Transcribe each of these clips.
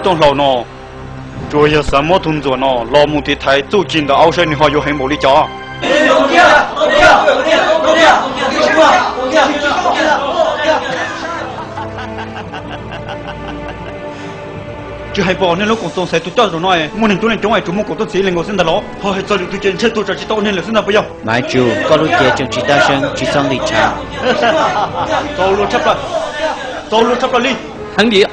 Tooj Hlau no tsuas yog xav muab tus ntxuam no los mus tiv thaiv txuj ci ntawm aub saib nws ho yuav heev npaum li cas. Tsis hais pom nej lub koom txoos xaiv tus coj zaum no muaj neeg tub neeg coob es tsuas muaj kaum tug txiv leej nkaus xwb ntag los? Ho hais txog lwm tus ces ntshe tuaj tsam tsis tau neeg lawm xwb ntag puas yog? Maiv Tsuj, koj lub cev tseem tsis tag seeb tsis txhob nqis tshav. Txaus luag tshaj plaws, txaus luag tshaj plaws li. Heev diam.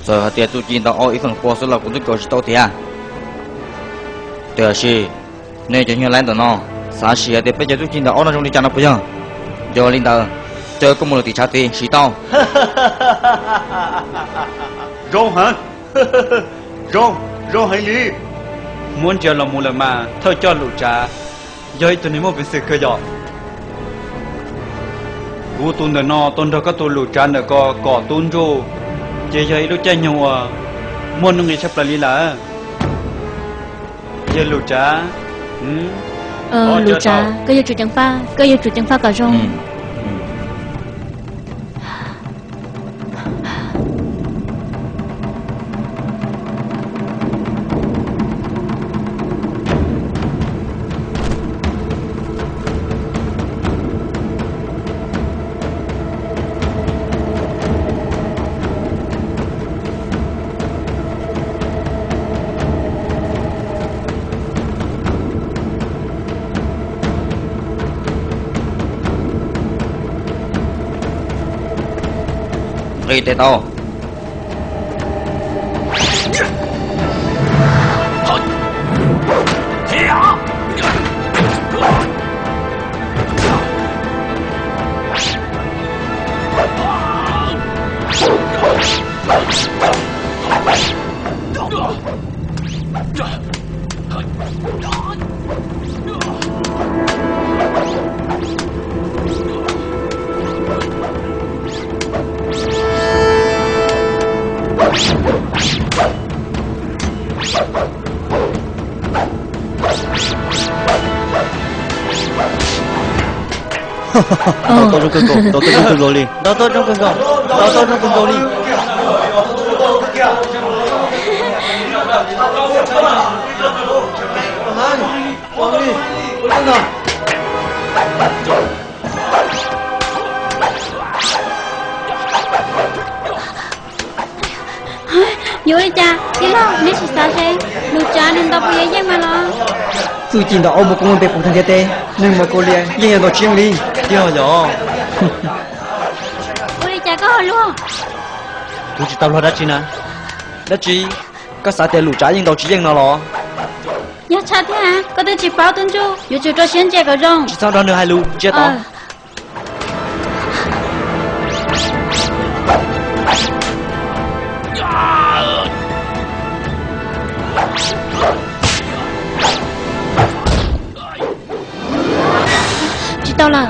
Txawm hais tias txuj ci ntawm aub ib feem pua xwb los kuv twb kov tsis tau tiag. Tiam sis nej cov nyuag laib ntawm no xav sim hais tias peb cov txuj ci ntawm aub no zoo li cas no puas yog? Yog li ntawd, caw koj mus lawm tim tshav txiv siv tau. Zoo heev, zoo, zoo heev li. Muab ntsia los mus lawm mas thawj coj Lum Tsav yog ib tug neeg muaj peev xwm kawg yom. Kuv tus ntawm no tau nrog koj tus Lum Tsav ntawm ko kom tub ntsuj, ces yog ib lub caij nyoog uas muaj nuj nqis tshaj plaws li lawm. Yawg Lum Tsav, Lum Tsav, koj yuav tsum ceev faj, koj yuav tsum ceev faj kom zoo. Nqis tes tau. Ntaus tuaj zoo kawg nkaus, ntaus tuaj zoo kawg nkaus li, ntaus tuaj zoo kawg nkaus, ntaus tuaj zoo kawg nkaus li. Yuav ua li cas tij laug, neb tsis xav seb Lum Tsav nws ntaus puas yuav yeej mas los? Txuj ci ntawm aub muaj koob muaj npe puv nkaus ntiaj teb, neeg Mos Kos Lias yeej yog ntaus tsis yeej li. Yog yog. Ua li cas koj ho luag? Kuv tsis tau luag dab tsi na. Dab tsi? Koj xav tias Lum Tsav yeej ntaus tsis yeej no los? Yog tshaj thiab, koj twb tsis paub tub ntsuj, yuav tsum rau siab ntsia kom zoo. Tsis txhob nrog nws hais lus, ntsia tod. Tsis tau lawm.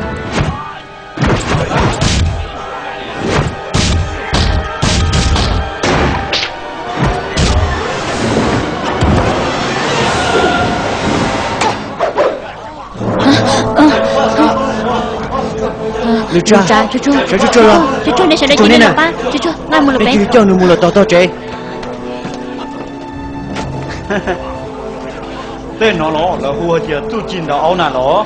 Lwm Tsav, Tsuag Tsuag, Tsuag Tsuag, nej sawv daws cia li los pab Tsuag Tsuag nqa mus lawm pem. Coj nws mus lawm tom tog tsev. Tej no los lawv hu hais tias txuj ci ntawm aub na los?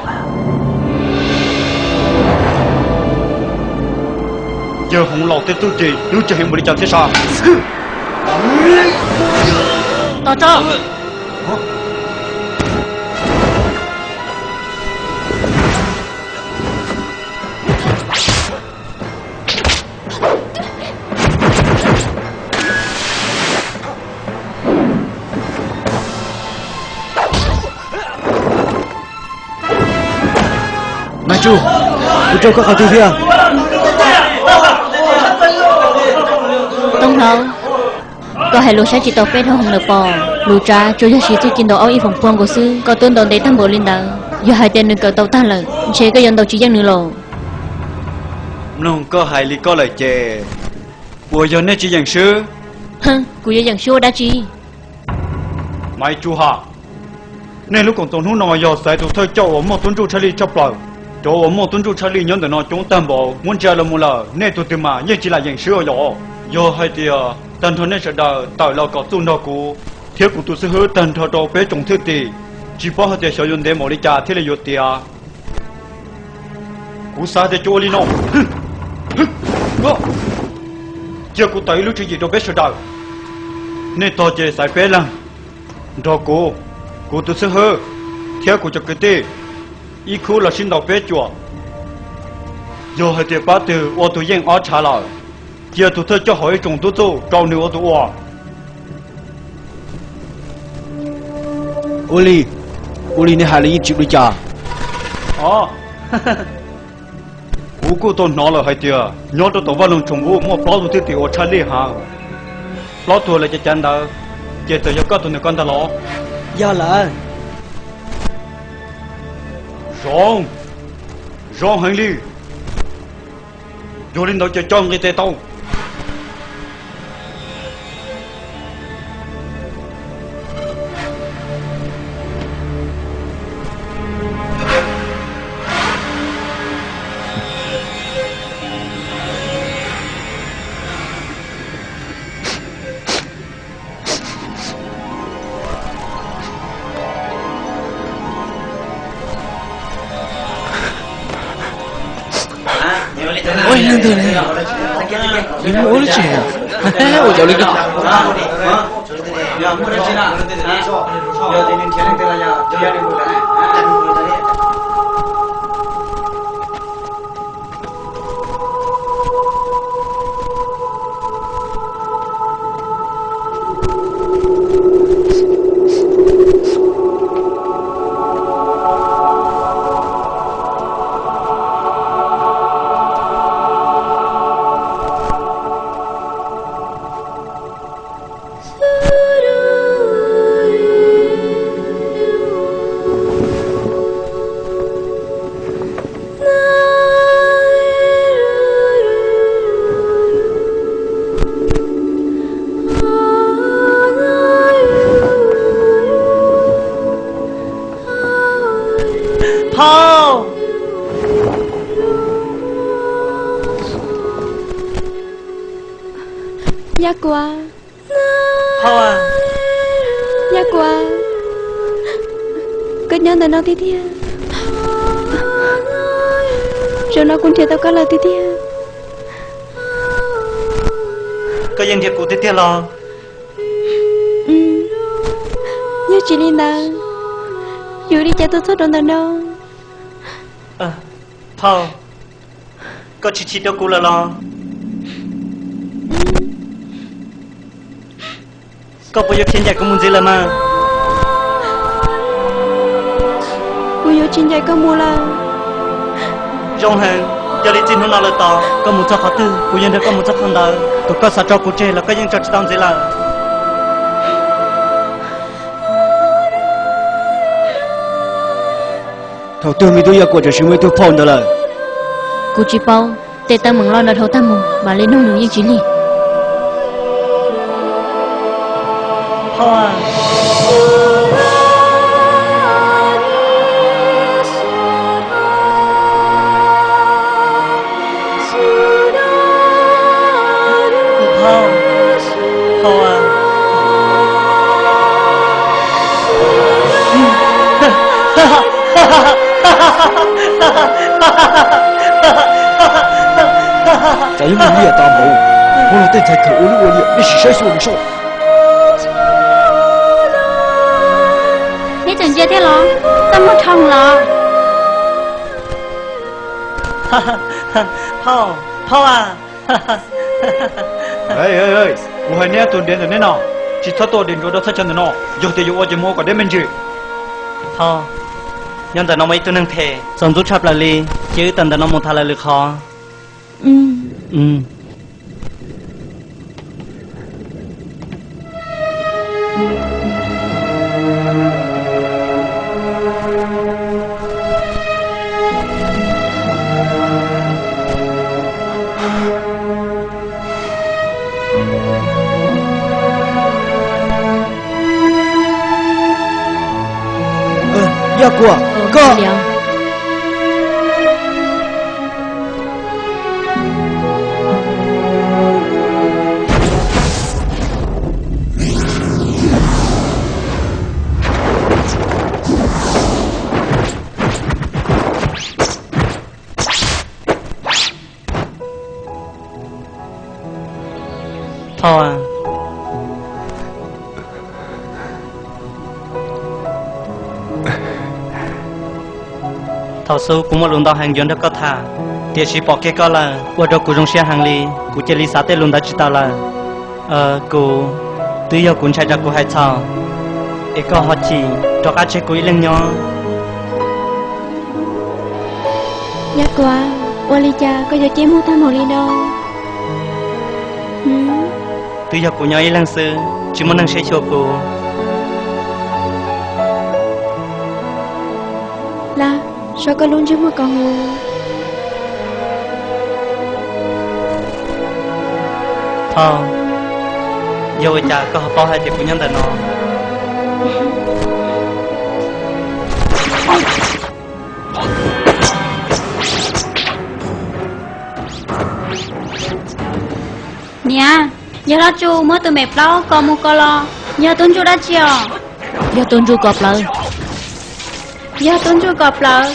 Yawg Hmoov Laus tej txuj ci twb tsis heev npaum li cas thiab sas. Tos tso. Maiv Tsuj, kuv raug koj qhov twg thiab? Tooj Hlau, koj hais lus saib tsis taus peb dhau heev lawm pob. Lus Tsav tsuas yog siv txuj ci ntaus aub ib feem pua nkaus xwb, koj twb ntaus ntev tag npaum li ntawd. Yog hais tias nws kawm tau tag lawm, ntshe koj yuav ntaus tsis yeej nws los. Mloog koj hais li koj lawm ces puas yog nej tsis yeem swb? Kuv yuav yeem swb ua dab tsi? Maiv Tsuj ha, nej lub koom txoos hnub no yog xaiv tus thawj coj uas muaj tub ntsuj tshaj lij tshaj plaws. Cov uas muaj tub ntsuj tshaj lij nyob ntawm no coob tag npaum, muab ntsia los mus lawm, nej tus twg mas yeej tsis lam yeem swb os yom. Yog hais tias tag nrho nej sawv daws tawm los kom txuj nrog kuv thiab kuv tus xib hwb tag nrho rau peb tsoom thwj tim, tsis paub hais tias xyov yuav ntev npaum li cas thiaj li yuav tiav. Kuv xav tias cia ua li no. Cia kuv tawm ib lub tswv yim rau peb sawv daws. Nej tog ces xaiv peb leeg nrog kuv, kuv tus xib hwb thiab kuv cov kwv tij ib khub los sib ntaus peb cuam. Yog hais tias pab twg ua tus yeej ob tshav lawm, cia tus thawj coj hauv ib tsoom tub txuj rau nws ua tus ua. Ua li, ua li nej hais los yeej tsis ua li cas. Kuv kuj tau hnov lawm hais tias nyob rau tom Vaj Loog Tsoom Vub muaj plaub tug thwj tim uas tshaj lij heev. Plaub tug lawv cov cav ntawd, ces txawm yog koj tus ntawm koj ntag los? Yog lawm. Zoo, zoo heev li. Yog li ntawd ces coj nqis tes tau. Ua neeg twg ne? Nws muaj ua lub tsev, ua cov li ko. Phauj! Yaj Kuam. Phauj a. Yaj Kuam, koj nyob ntawm no tiag tiag. Zaum no kuv nrhiav tau koj lawm tiag tiag. Koj yeej nrhiav kuv tiag tiag los? Yog tsis li ntawd, yuav li cas tuaj txog rau ntawm no? Phauj, koj tsis chim rau kuv lawm los? Koj puas yuav khiav ncaim kuv mus ntxiv lawm mas? Kuv yuav tsis ncaim koj mus lawm. Zoo heev, yog li txij hnub no lawm tod koj mus txog qhov twg kuv yuav nrog koj mus txog qhov ntawd. Thaum koj xav tso kuv tseg los koj yeej tso tsis tau ntxiv lawm. Thaum twg me tub Yaj Kuam tam sim muaj ib tug phauj ntawd lawm? Kuv tsis paub, tej teeb meem loj no dhau tag mus mam li nug nws yeej tsis lig. Tsam ib mus nyiam tas npaum, muab luag tej ntxhais khaws ua lub ua liam nej sim saib xyuas nws saib. Neb tseem ntsia thiab los? Koj muag rhoo los? Phauj, phauj a. Kuv hais neb ob tug dev ntawm neb no, tsis txhob tuaj dim ntsuav rau thaj chaw ntawm no, yog tias yuav ua ces mus ua kom deb me ntsis. Phauj, nyob ntawm no muaj ib tug neeg phem txaus ntxub tshaj plaws li, cia wb tawm ntawm no mus tham lwm qhov. Yaj Kuam, koj. Thoj, thaum xub kuv muaj lus ntau heev yuav nrog koj tham, tiam sis pom kiag koj lawm ua rau kuv zoo siab heev li, kuv cia li xav tej lus ntawd tsis tau lawm. Kuv, twb yog kuv ntshai tsam kuv hais txhaum, es koj ho chim rov qab tseg kuv ib leeg nyob. Yaj Kuav, ua li cas koj yuav ceeb muag tag npaum li no? Twb yog kuv nyob ib leeg xwb, tsis muaj neeg saib xyuas kuv. Laj, so koj lub ntsej muag kom huv. Thoj, yog ua cas koj ho paub hais tias kuv nyob ntawm no? Niam, yog Hlob Tsu muab tus mem plaub kos mus kos los, yog tub ntsuj dab tsi os? Yog tub ntsuj kos plawv. Yog tub ntsuj kos plawv,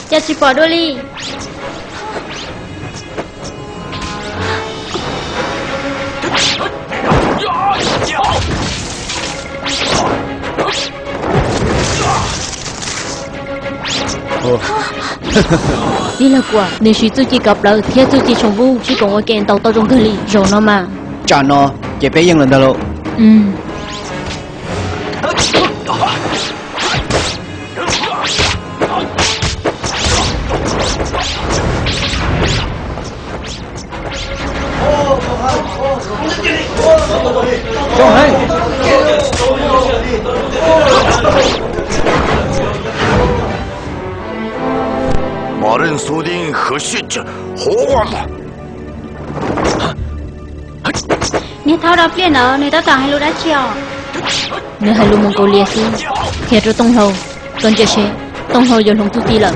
cas tsis pom dua li? Tij laug Kuam, nws siv txuj ci kov plawv thiab txuj ci tshoov vub sib koom ua ke ntaus tau zoo kawg li zaum no mas. Tsam no ces peb yeej los ntag lauj. Niag thaub rau pliaj ntawd nws tab tom hais lus dab tsi os? Nws hais lus Moos Kaus Lias xwb. Qhia rau Tooj Hlau, koj ntsia seb, Tooj Hlau yuav hloov txuj ci lawm.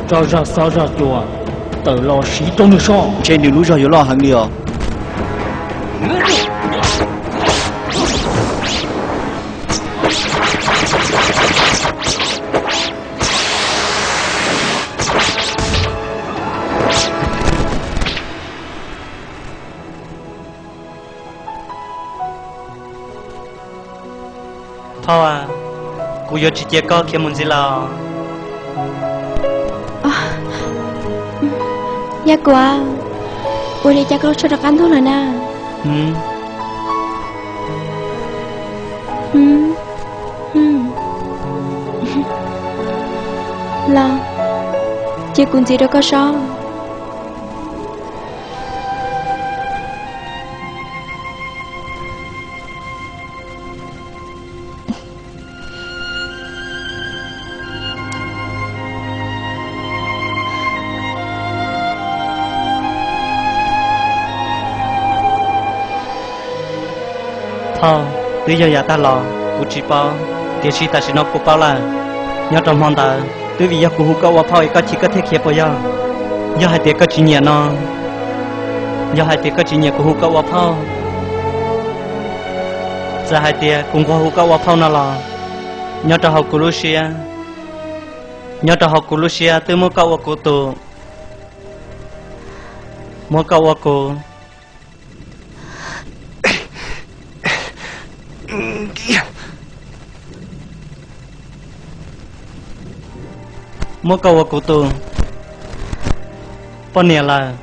Tso zog xov zog cua tawm los siv rau nws so. Ntshe nws lub zog yuav loj heev li os. Thoj, kuv yuav tsis cia koj khiav mus ntxiv lawm. Yaj Kuav, ua li cas koj lub tsho rov qab ntug lawm na? Los, cia kuv ntxiv rau koj sob. Thoj, twb yog yav tag los kuv tsis paub, tiam sis tam sim no kuv paub lawm. Nyob rau hmo ntawd twb vim yog kuv hu koj ua phauj es koj chim koj thiaj khiav puas yog? Yog hais tias koj tsis nyiam no, yog hais tias koj tsis nyiam kuv hu koj ua phauj, txawm hais tias kuv nquag hu koj ua phauj no los, nyob rau hauv kuv lub siab, nyob rau hauv kuv lub siab twb muab koj ua kuv tus, muab koj ua kuv, muab koj ua kuv tus poj niam lawm.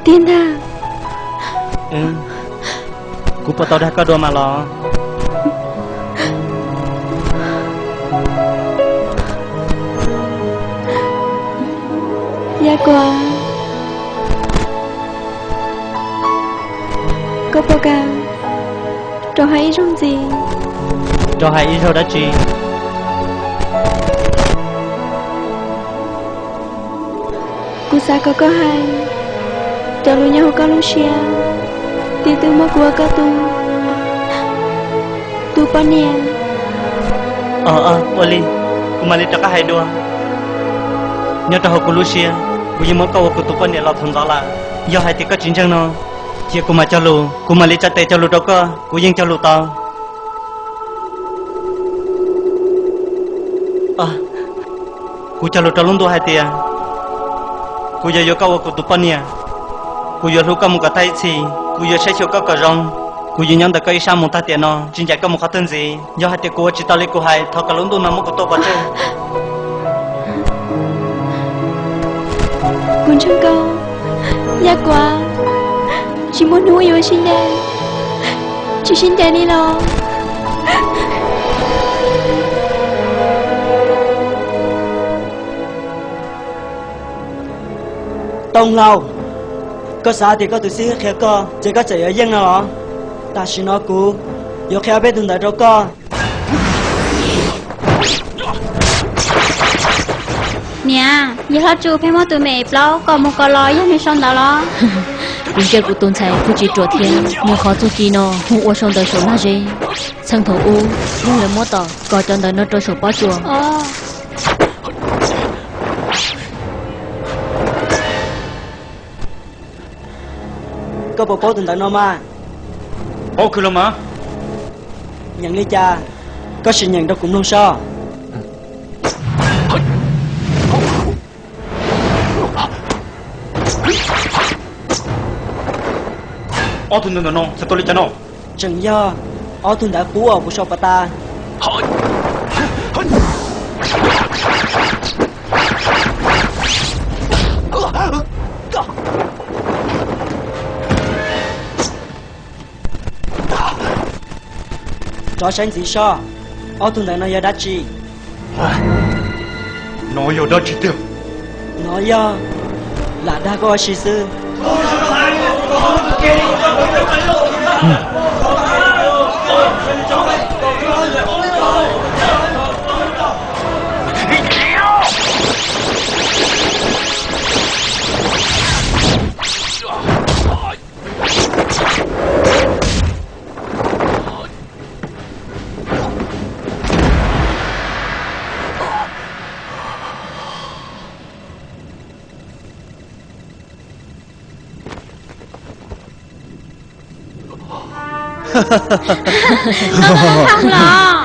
Tiag ntag. Kuv puas tau dag koj dua mas los? Yaj Kuav, koj puas kam rau hais ib zaug ntxiv? Rau hais ib zaug dab tsi? Kuv xav kom koj hais cov lus nyob hauv koj lub siab, tiv twb muab kuv ua koj tus, tus poj niam. Ua li, kuv mam li rov qab hais dua. Nyob rau hauv kuv lub siab, kuv yeej muab koj ua kuv tus poj niam los thaum ntxov lawm. Yog hais tias koj tsis ntseeg no, cia kuv mam cog lus, kuv mam li tsa tes cog lus rau koj, kuv yeej cog lus tau. Kuv cog lus rau lub ntuj hais tias kuv yuav yuav koj ua kuv tus poj niam. Kuv yuav hlub koj mus kom tag ib txhis, kuv yuav saib xyuas koj kom zoo. Kuv yuav nyob ntawm koj ib sab mus tag tiam no, tsis ncaim koj mus qhov twg ntxiv. Yog hais tias kuv ua tsis tau li kuv hais, thov kom lub ntuj no muab kuv tua pov tseg. Kuv ntseeg koj, Yaj Kuav, tsis muaj hnub yuav sib ncaim, tsis sib ncaim li los. Tooj Hlau, koj xav tias koj tus xib hwb qhia koj ces koj txawm yuav yeej no los? Tam sim no kuv yuav qhia peb tus ntawd rau koj. Niam, yawg hlob Tsu pheej muab tus me plaub kom mus kom los yog nws sau ntawv los? Kuv ntsia kuv tus ntxhais kuj tsis ruam thiab, nws qhov txuj ci no hu ua sau ntawv saum laj zeb. Txheej thaum ub yog lawv muab tom kos cov ntawv no rau saum pob tsuas. Koj puas paub tus ntawv no mas? Paub kawg los mas. Nyeem li cas? Koj sim nyeem rau kuv mloog soj. Ob tug ntawv ntawm no txawm tau li cas no? Tseem yog ob tug ntawv qub uas kuv sau pas tas. Rov saib ntxiv soj, ob tug ntawv no yog dab tsi? No yog dab tsi tiag? No yog lam dag koj ua si xwb.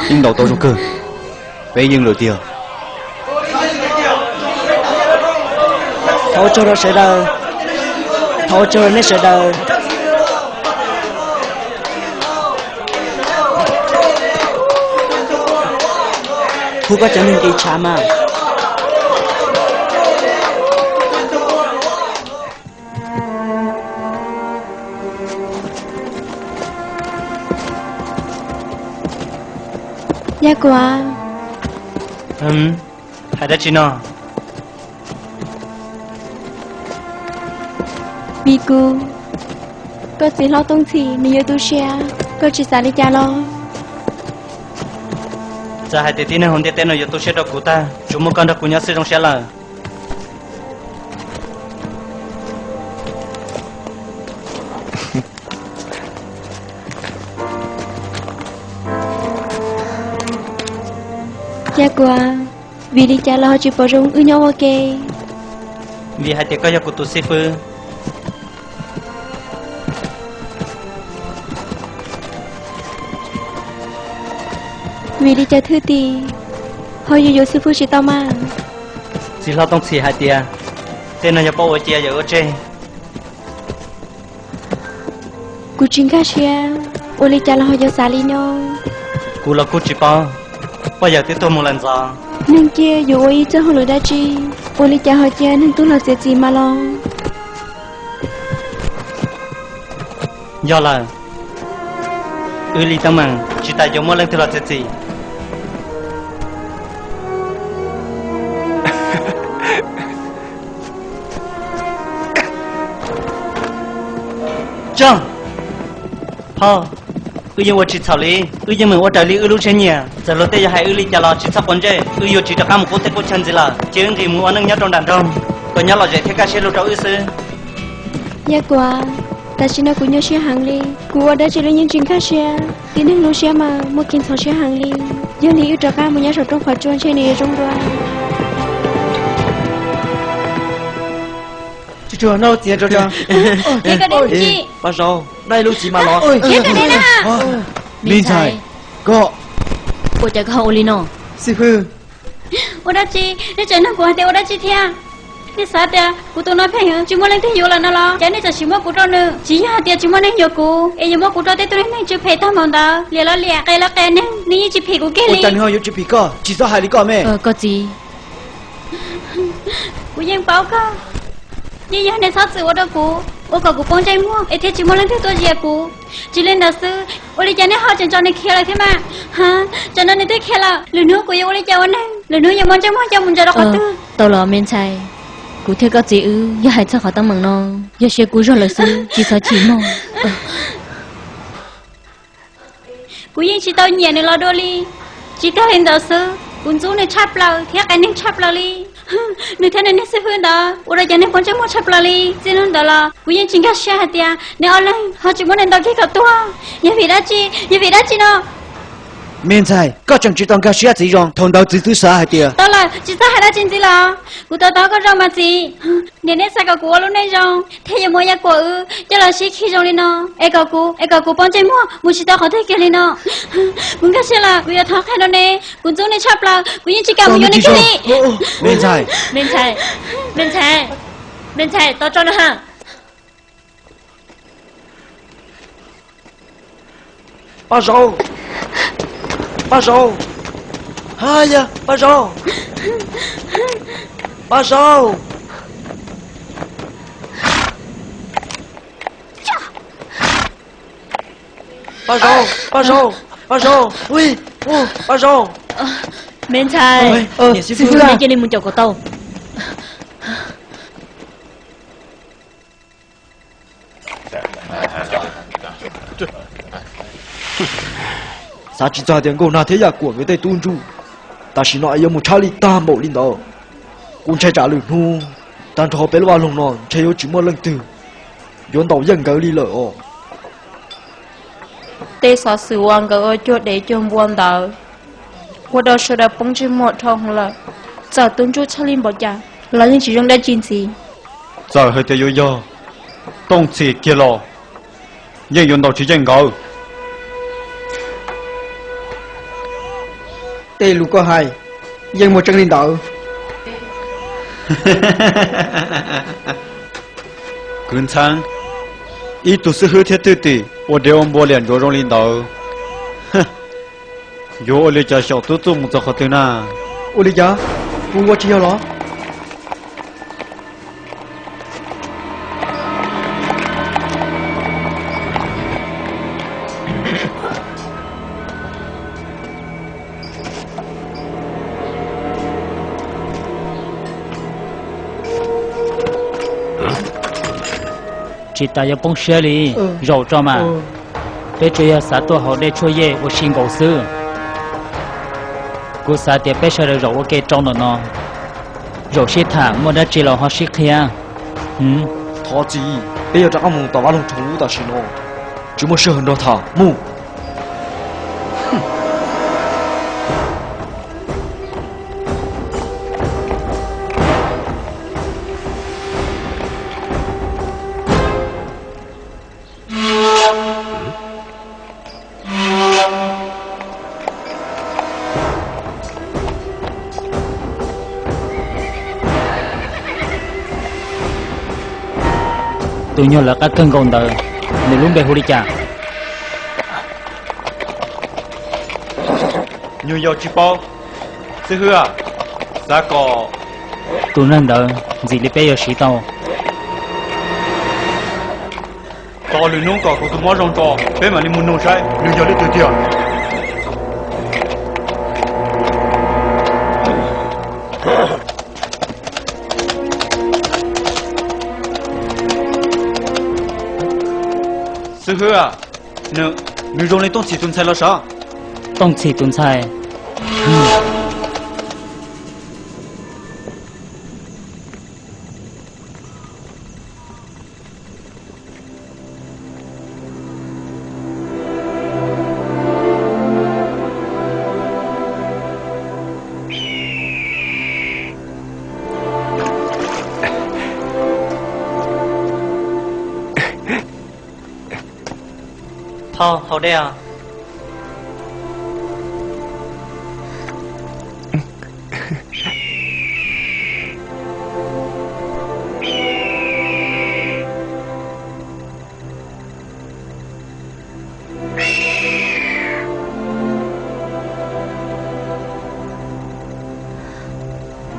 Yeej ntaus tau zoo kawg. Peb yeej lawm tiag. Thov ua tsaug rau sawv daws. Thov ua tsaug rau nej sawv daws. Hu koj cov neeg nqi tshav mas. Yaj Kuav. Hais dab tsi no? Vim kuv, koj txiv hlob Tooj Txhim nws yuav tu siab, koj tsis xav li cas los? Txawm hais tias tib neeg hauv ntiaj teb no yuav tu siab rau kuv tag, tsuas muaj koj nrog kuv nyob xwb zoo siab lawm. Yaj Kuav, vim li cas los ho tsis pom zoo wb nyob ua ke? Vim hais tias koj yog kuv tus xib fwb. Vim li cas thwj tim ho yuav yuav xib fwb tsis tau mas? Txiv hlob Tooj Txhim hais tias tej no yog poj ua cia yawm ua tseg. Kuv tsis nkag siab, ua li cas los ho yuav xav li no? Kuv los kuj tsis paub, poj yawm twb tuag mus lawm ntxov. Neeg ciaj yuav ua ib txoj hauj lwm dab tsi, ua li cas ho cia neeg tuag los txiav txim mas los? Yog lawm, wb li teeb meem tsis tas yuav muaj leej twg los txiav txim. Tso, phauj, wb yeej ua tsis txhaum li, wb yeej meem ua raws li wb lub siab nyiam. Txawm luag tej yuav hais wb li cas los tsis txhob quav ntsej, wb yuav tsiv rov qab mus qub teb qub chaw ntxiv lawm, cia wb nqis mus ua neej nyob rau nram nroog, kom nyob lom zem thiab kaj siab lug rau wb xwb. Yaj Kuav, tam sim no kuv nyuaj siab heev li, kuv ua dab tsi los yeej tsis nkag siab. Tib neeg lub siab mas muaj kev ntxhov siab heev li. Yog li wb rov qab mus nyob saum roob qhov tsua ntshe nws yuav zoo dua. Tsuag noj lub txiv tso tso. Thiab koj dej lub tsi. Paj Zaub, noj ib lub txiv mas los. Thiab koj dej na. Me ntxhais, koj. Ua cas koj ho ua li no? Xib hwb. Ua dab tsi? Nej tseem nug kuv hais tias ua dab tsi thiab? Nej xav tias kuv tus no pheej hwv tsis muaj leej twg yuav lawm no los? Cas nej tseem sim muab kuv rau nws? Tsis yog hais tias tsis muaj neeg yuav kuv es yuav muab kuv rau tej tub neeg tsw phem tag npaum ntawd. Liam los liam, qe los qe, neeg yeej tsis phim kuv kiag li. Ua cas nws ho yuav tsis phim koj? Tsis txhob hais li koj me. Koj txiv. Kuv yeej paub koj, yeej yog nej txhob txwm ua rau kuv, ua kom kuv poob ntsej muag es thiaj tsis muaj leej twg tuaj zias kuv. Tsis li ntawd xwb, ua li cas nej ho tseem tso nws khiav lawm thiab mas? Ha, tsam no nws twb khiav lawm, lwm hnub kuv yuav ua li cas ua neeg? Lwm hnub yuav muaj ntsej muag coj mus ntsaws rau qhov twg? Tau los me ntxhais, kuv thiab koj txiv wb yog hais txog qhov teeb meem no, yog siab kuv zog lawm xwb, tsis txhob chim mog. Kuv yeej tsis tau nyiam nws los dua li. Tsis tag li ntawd xwb, kuv ntxub nws tshaj plaws thiab qias neeg tshaj plaws li. Nws thiab nws niag xib hwb ntawd ua rau cov neeg poob ntsej muag tshaj plaws li. Txij hnub ntawd los kuv yeej tsis nkag siab hais tias nws ob leeg ho tsis muab nws ntaus kiag kom tuag. Yog vim dab tsi? Yog vim dab tsi no? Me ntxhais, koj tseem tsis tau nkag siab txiv zoo, thaum ntawd txiv twb xav hais tias... Tau lawm, tsis txhob hais dab tsi ntxiv lawm. Kuv to taub koj zoo mas txiv. Niam nej xav kom kuv ua lub neej zoo thiaj yuav muab Yaj Kuam wb coj los sib khi zoo li no, es kom kuv, es kom kuv poob ntsej muag mus tsis tau qhov twg kiag li no. Kuv nkag siab lawm, kuv yuav thov qhia rau nej, kuv ntxub nej tshaj plaws, kuv yeej tsis kam mus yuav nws kiag li. Me ntxhais, me ntxhais, me ntxhais, me ntxhais, tos tso na ha. Paj Zaub! Paj Zaub! Ha yag, Paj Zaub! Paj Zaub! Paj Zaub! Paj Zaub! Paj Zaub! Ui, u, Paj Zaub! Me ntxhais, niam xib hwb, nej cia li mus caum kom tau. Xav tsis txog tias Nkauj Nag thiab Yaj Kuam nkawd tej tub ntsuj tam sim no es yuav mus tshab li tag npaum li ntawd. Kuv ntshai tsam lwm hnub tag nrho peb lub vaj loog no ntshe yuav tsis muaj leej twg yuav ntaus yeej nkawd li lawm os. Tej xov xwm uas nkawd ua cuag dev cuag npua ntawd ua rau sawv daws poob ntsej muag dhau hwv lawm. Txawm tub ntsuj txhawj li npaum cas los yeej tsis zoo dab tsi ntxiv. Txawm hais tias yuav yog Tooj Txhim kiag los yeej yuav ntaus tsis yeej nkawd. Tej lus koj hais yeej muaj tseeb li ntawd. Kwv Ntxhab, ib tug xib hwb thiab thwj tim ua dev ua npua liam ntsuav zoo li ntawd, yuav ua li cas xyaum tub txuj mus txog qhov twg na? Ua li cas? Kuv ua tsis yog los? Tsis tas yuav poob siab li, zaum tso mas. Peb tsuas yog xav tuaj haus dej tshuaj yej ua si nkaus xwb. Kuv xav tias peb sawv daws zaum ua ke rau ntawm no, zaum sib tham muaj dab tsi los ho sib qhia. Thov txim, peb yuav rov qab mus tom vaj loog rau lub tam sim no, tsis muaj sij hawm nrog tham mus. Tus nyuag lawv qab kawg nkaus ntawd, nws lub npe hu li cas? Nyuag yau tsis paub. Xib hwb, xav kom tus neeg ntawd ntxim li peb yuav siv tau. Tos lwm hnub kom kuv tus mob zoo tso, peb mam li mus nug saib nws yog leej twg tiag. Xib hwb, nws zoo li Tooj Txhim tus ntxhais los sav. Tooj Txhim tus ntxhais. Haus, haus dej os.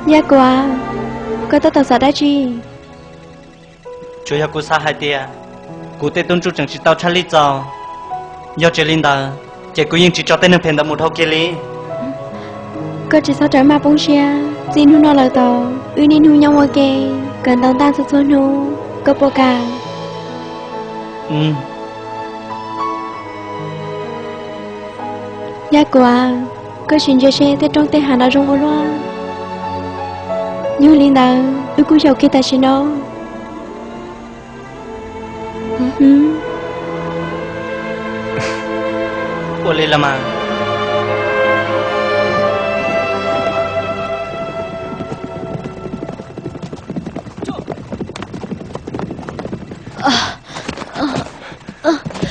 Yaj Kuam, koj tab tom xav dab tsi? Tsuas yog kuv xav hais tias kuv tej tub ntsuj tseem tsis tau tshaj lij txaus. Yog tsis li ntawd, ces kuv yeej tsis tso tej neeg phem ntawd mus dhau kiag li. Koj tsis txhob rawm maj poob siab, txij hnub no lawm tau, wb niaj hnub nyob ua ke, kawm ntawv ntaj txhua txhua hnub, koj puas kam? Yaj Kuam, koj sim ntsia seb tej roob tej hav no zoo ua luaj. Yog li ntawd wb kuj xyaum kiag tam sim no. Ua li los mas.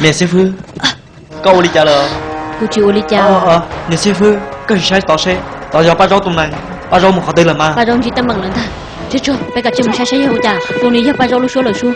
Niam xib fwb, koj ua li cas lawm? Kuv tsis ua li cas. Niam xib fwb, koj sim saib tod seb, tod yog Paj Zaub tus nees, Paj Zaub mus qhov twg lawm mas? Paj Zaub ntsib teeb meem lawm ntag. Tsib tsuag, peb kav tsij mus saib saib yog ua cas. Tus nws yog Paj Zaub lub suab lawm sub.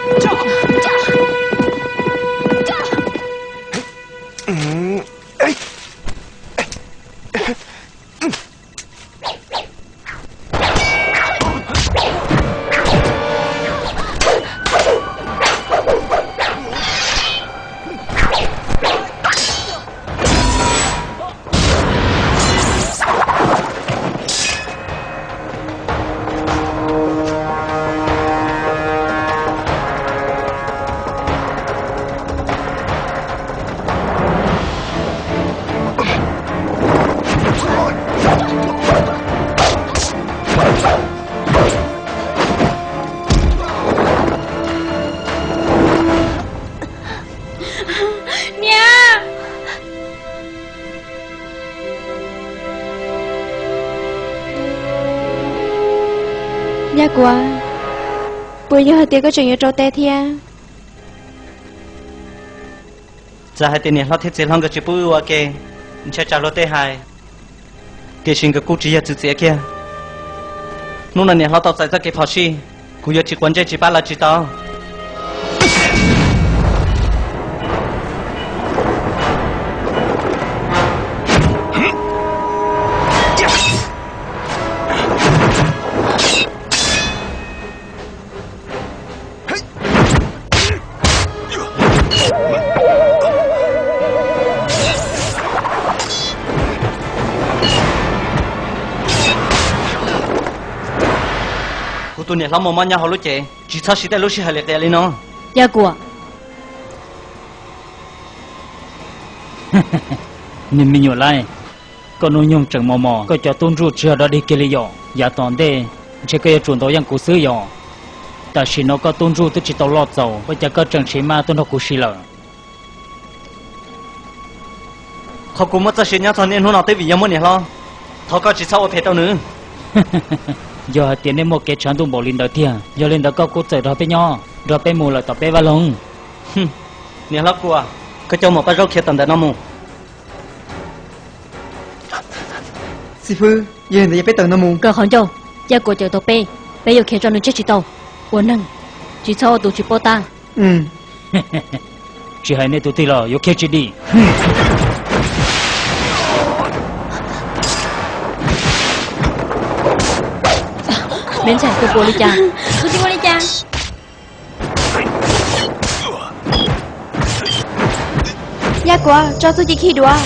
Niam! Yaj Kuam, puas yog hais tias koj tseem yuav rau teb thiab? Txawm hais tias niam hlob thiab txiv hlob nkawd tsis pub wb ua ke, ntshai tsam luag tej hais, tiam sis nkawd kuj tsis yog txwv txiav kiag. Hnub no niam hlob tau txais txoj kev phom sij, kuv yuav tsis quav ntsej tsis pab lawv tsis tau. Kuv tus niam hlob muaj mob nyob hauv lub cev, tsis txhob siv tej lub sij hawm li qias li no. Yaj Kuam, niag me nyuam laib, koj hnub nyoog tseem mos mos, koj cov tub ntsuj tsis yog dog dig kiag li yom. Yav tom ntej ntshe koj yuav tsum ntaus yeej kuv xwb yom. Tam sim no koj tub ntsuj twb tsis tau loj txaus, ua cas koj tseem siv maj tuaj nrog kuv siv lawm? Qhov kuv muaj txoj sia nyob txog niaj hnub no twb vim yog muaj niam hlob. Thov koj tsis txhob ua phem rau nws. Yog hais tias nej muaj kev tshav ntuj npaum li ntawd tiag, yog li ntawd koj kuj txawm nrog peb nyob, nrog peb mus lawm tom peb vaj loog. Niam hlob Kuam, koj coj mus Paj Zaub khiav tom ntawm no mus. Xib fwb, yog li ntawd peb tawm no mus. Koj qhov ncauj, Yaj Kuam cawm tau peb, peb yuav khiav tso nws tseg tsis tau. Ua neeg tsis txhob ua tus tsis paub tab. Tsis hais nej tus tij los yuav khiav tsis dim. Me ntxhais, koj puas ua li cas? Kuv tsis ua li cas. Yaj Kuam, tso txuj ci khi duav.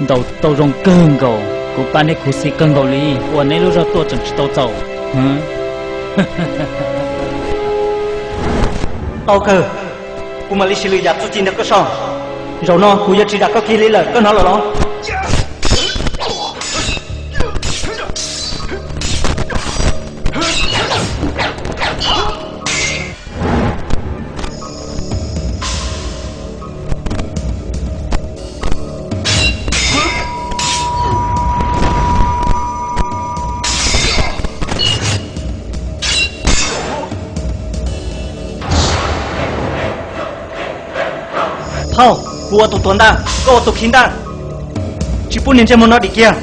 Ntaus tau zoo kawg nkaus, kuv pab neb khuv xim kawg nkaus li, ua neb lub zog tuaj tseem tsis tau txaus. Tau kawg, kuv mam li siv lwm yam txuj ci nrog koj so. Zaum no kuv yuav tsis dam koj kiag li lawm, koj hnov lawm los? Thaub, kuv ua tus tuav ntaj, koj ua tus khi ntaj. Tsis pub niag ntsej muag no dim kiag.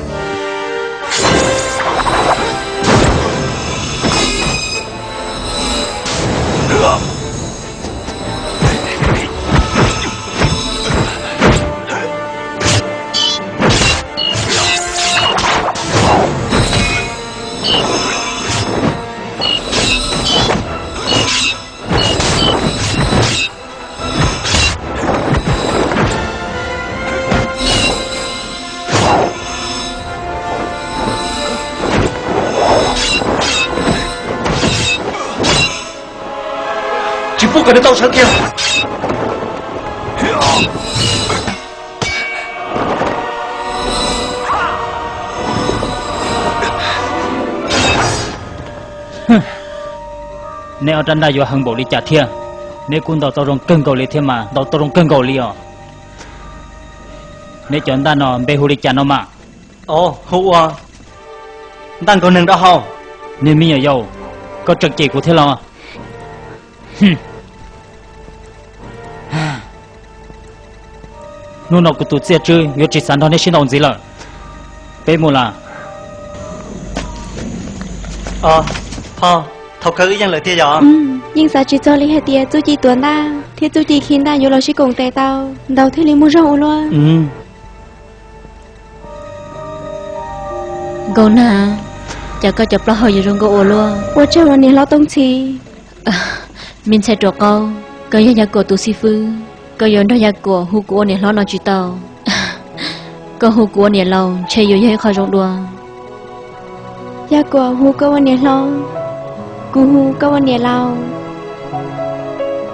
Tsis pub kom nws tau sawv kiag. Neb ob rab ntaj yuav heev npaum li cas thiab? Neb kuj ntaus tau zoo kawg nkaus li thiab mas, ntaus tau zoo kawg nkaus li os. Neb cov ntaj no npe hu li cas no mas? Ov, hu ua ntaj nkaug neeg dab hau. Niag me nyuam yaus, koj tseem cem kuv thiab los? Hnub no kuv tus txiaj tswb yuav tsis xav nrog neb sib ntaus ntxiv lawm. Peb mus lawm. Thaub, thaum kawg wb yeej lawm tiag yog? Yeej xav tsis txog li hais tias txuj ci tuav ntaj thiab txuj ci khi ntaj yuav los sib koom tes tau, ntaus thiaj li muaj zog ua luaj. Nkauj Nag, cas koj cov plaub hau yuav zoo nkauj ua luaj. Ua tsaug los niam hlob Tooj Txhiv. Me ntxhais ruam qaub, koj yog Yaj Kuam tus xib fwb, koj yuav nrog Yaj Kuam hu kuv ua niam hlob no tsis tau. Koj hu kuv ua niam laus ntshe yuav yog ib qho zoo dua. Yaj Kuam hu koj ua niam hlob, kuv hu koj ua niam laus.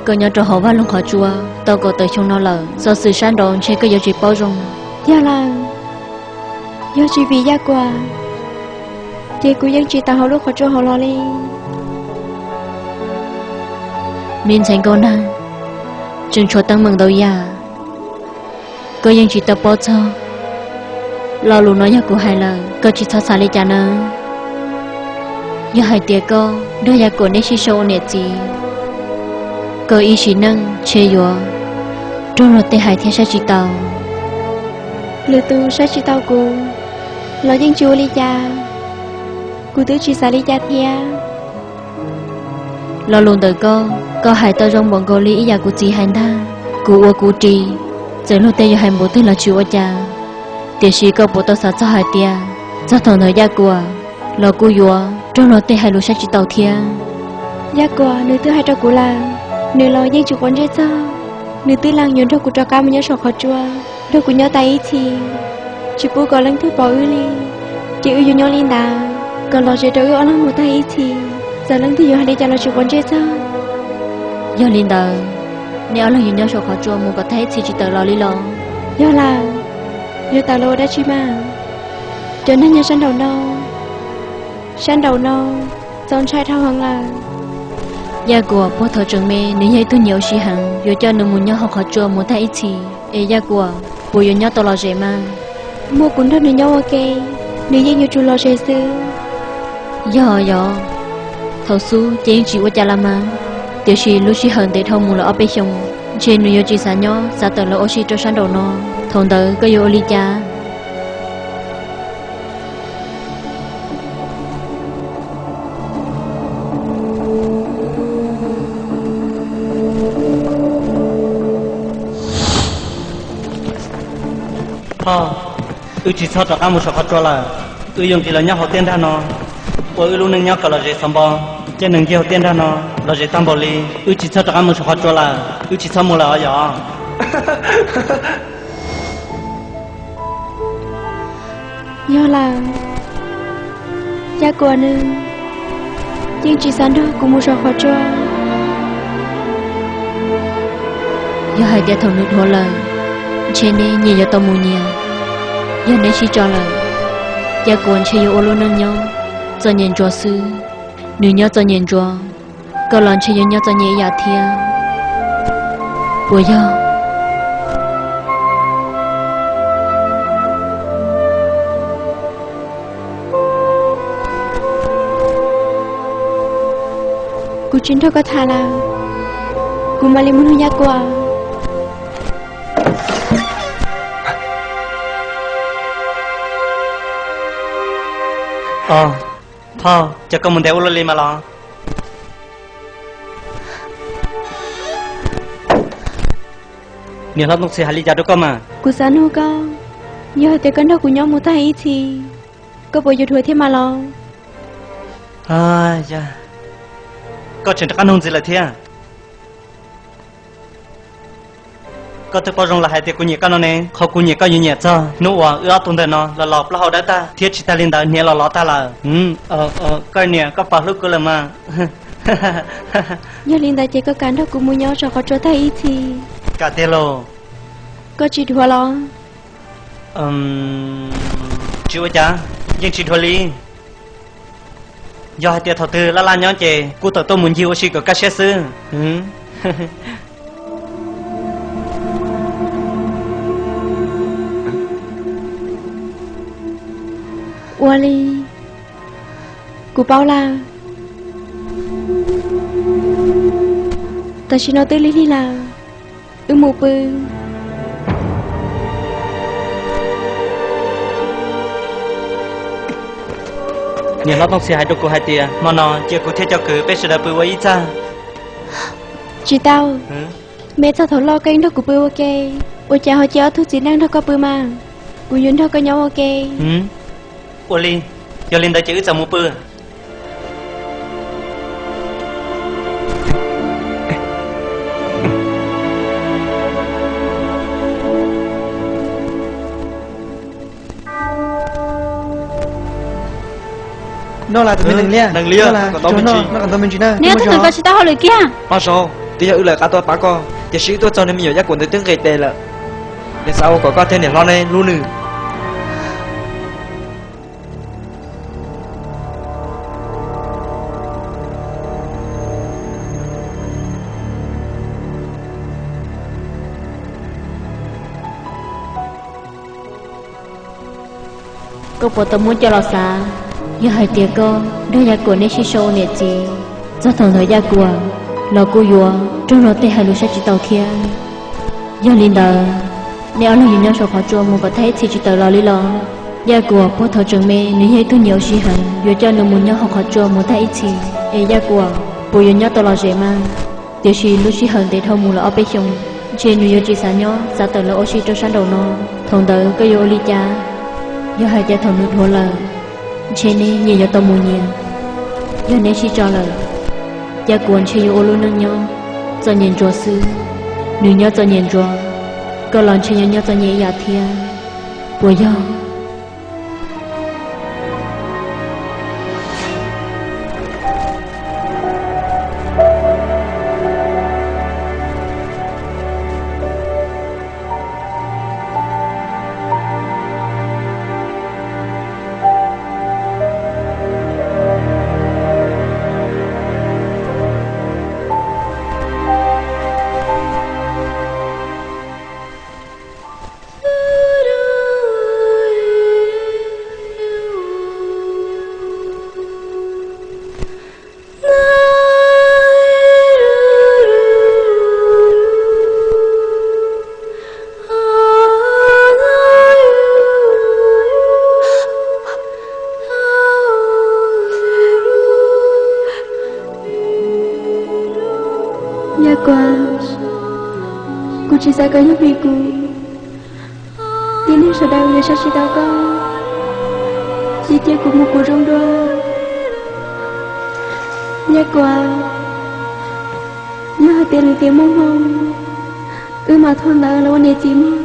Koj nyob rau hauv vaj loog qhov tsua tau kaum tawm xyoo no lawm, xov xwm sab nraud ntshe koj yuav tsis paub zoo. Yog lawm, yog tsis vim Yaj Kuam, ces kuv yeej tsis tawm hauv lub qhov tsua hauv los li. Me ntxhais Nkauj Nag, tseem tshuav teeb meem ntau yam koj yeej tsis tau paub txog. Lo lus no yog kuv hais lawm, koj tsis txhob xav li cas nawb. Yog hais tias koj nrog Yaj Kuam neb sib sau ua niam txiv, koj ib sim neej ntshe yuav raug luag tej hais thiab saib tsis taus. Lwm tus saib tsis taus kuv los yeej tsis ua li cas, kuv twb tsis xav li cas thiab. Lo lus ntawm koj, koj hais tau zoo npaum nkaus li ib yam kuv txiv hais ntag. Kuv ua kuv ris, txawm luag tej yuav hais npaum twg los tsis ua cas. Tiam sis koj puas tau xav txog hais tias txog thaum ntawd Yaj Kuam los kuj yuav raug luag tej hais lus saib tsis taus thiab. Yaj Kuam nws twb hais rau kuv lawm, nws los yeej tsis quav ntsej txog. Nws twb lees yuav nrog kuv rov qab mus nyob saum qhov tsua, nrog kuv nyob tas ib txhis, tsis pub kom leej twg pom wb li. Ces wb yuav nyob li ntawd kom lom zem rau wb ob leeg mus tag ib txhis. Txawm leej twg yuav hais li cas los tsis quav ntsej txog. Yog li ntawd, nej ob leeg yuav nyob saum qhov tsua mus kom tag ib txhis tsis tawm los li los? Yog lawm. Yuav tawm los ua dab tsi mas? Cov neeg nyob sab nraum no, sab nraum no txaus ntshai dhau heev lawm. Yaj Kuam puag thaum tseem me nws yog ib tug nyiam ua si heev, yuav coj nws mus nyob hauv qhov tsua mus tag ib txhis, es Yaj Kuam puas yuav nyob tau lom zem mas? Muaj kuv nrog nws nyob ua ke, nws yeej yuav tsum lom zem xwb. Yog yog, thaum xub ces yeej tsis ua cas los mas, tiam sis lub sij hawm ntev dhau mus lawm ob peb xyoos, ntshe nws yuav tsis xav nyob xav tawm los ua si rau sab nraum no. Thaum ntawd koj yuav ua li cas? Thaub, wb tsis txhob rov qab mus saum qhov tsua lawm. Wb yuav nqis los nyob hauv tiaj nrag no, ua wb lub neej nyob kom lom zem xov npo. Caij nees nce hauv tiaj nrag no lom zem tag npaum li. Wb tsis txhob rov qab mus saum qhov tsua lawm, wb tsis txhob mus lawm os yom. Yog lawm, Yaj Kuam nws yeej tsis xav nrog kuv mus saum qhov tsua. Yog hais tias thaum nws dhuav lawm, ntshe neb nyias yuav tau mus nyias. Yog neb sib tso lawm, Yaj Kuam ntshe yuav ua lub neej nyob txom nyem ntsuav xwb. Nws nyob txom nyem ntsuav, koj los ntshe yuav nyob txom nyem ib yam thiab, puas yog? Kuv tsis nrog koj tham lawm, kuv mam li mus nug Yaj Kuam. Os, phauj, cas koj mus ntev ua luaj li mas los? Niam hlob Tooj Txhis hais li cas rau koj mas? Kuv xav nug koj, yog hais tias koj nrog kuv nyob mus tag ib txhis, koj puas yuav dhuav thiab mas los? Koj tseem rov qab nug ntxiv lawm thiab. Koj twb paub zoo lawm hais tias kuv nyiam koj no ne. Qhov kuv nyiam koj yuav nyiam txog hnub uas wb ob tug ntawm no los los plaub hau dawb tag, thiab tsis tag li ntawd hniav los lov tag lawm. Koj niam, koj pom hlub kuv lawm mas. Yog li ntawd ces koj kam nrog kuv mus nyob saum qhov tsua tag ib txhis? Kam tiag lauj. Koj tsis dhuav los? Tsis ua cas, yeej tsis dhuav li. Yog hais tias thaum twg laj laj nyob ces kuj tawm tuaj mus ncig ua si kom kaj siab xwb. Ua li, kuv paub lawm. Tam sim no twb lig lig lawm, wb mus pw. Niam hlob Tooj Txhis hais rau kuv hais tias hmo no cia kuv thiab cov kwv peb sawv daws pw ua ib txaj. Tsis tau. Me txog thaum loj koj yeej nrog kuv pw ua ke, ua cas ho cia ob tug txiv neej nrog koj pw mas? Kuv yuav nrog koj nyob ua ke. Ua li, yog li ntawd ces wb txawm mus pw. Noj las tus me neeg liaj, neeg liaj, noj las kom tau me ntsis, noj kom tau me ntsis na. Neb ob tug ntawd koj tsis tau hauj lwm kiag. Pab Saub, twb yog wb lawv qab tuaj pab koj, tiam sis wb tuaj txog niag me nyuam Yaj Kuam ntawd twb nqis tes lawm. Nws xav ua kom koj thiab niam hlob neb hlub nws. Koj puas tau muab coj los xav, yog hais tias koj nrog Yaj Kuam neb sib sau ua niam txiv, txog thaum ntawd Yaj Kuam los kuj yuav raug luag tej hais lus saib tsis taus thiab. Yog li ntawd, neb ob leeg yuav nyob saum qhov tsua mus kom tag ib txhis tsis tawm los li los? Yaj Kuam puag thaum tseem me nws yog ib tug nyiam ua si heev, yuav coj nws mus nyob hauv qhov tsua mus tag ib txhis, es Yaj Kuam puas yuav nyob tau lom zem mas? Tiam sis lub sij hawm ntev dhau mus lawm ob peb xyoos, ntshe nws yuav tsis xav nyob xav tawm los ua si rau sab nraum no. Thaum ntawd koj yuav ua li cas? Yog hais tias thaum nws dhuav lawm, ntshe neb nyias yuav tau mus nyias. Yog neb sib tso lawm, Yaj Kuam ntshe yuav ua lub neej nyob txom nyem ntsuav xwb. Nws nyob txom nyem ntsuav, koj los ntshe yuav nyob txom nyem ib yam thiab, puas yog? Yaj Kuam, kuv tsis xav kom yog vim kuv, tib neeg sawv daws yuav saib tsis taus koj, ces cia kuv mus kuv zoo dua. Yaj Kuam, yog hais tias lwm tiam muaj hmoo, wb mam thau ntawv los ua niam txiv mog.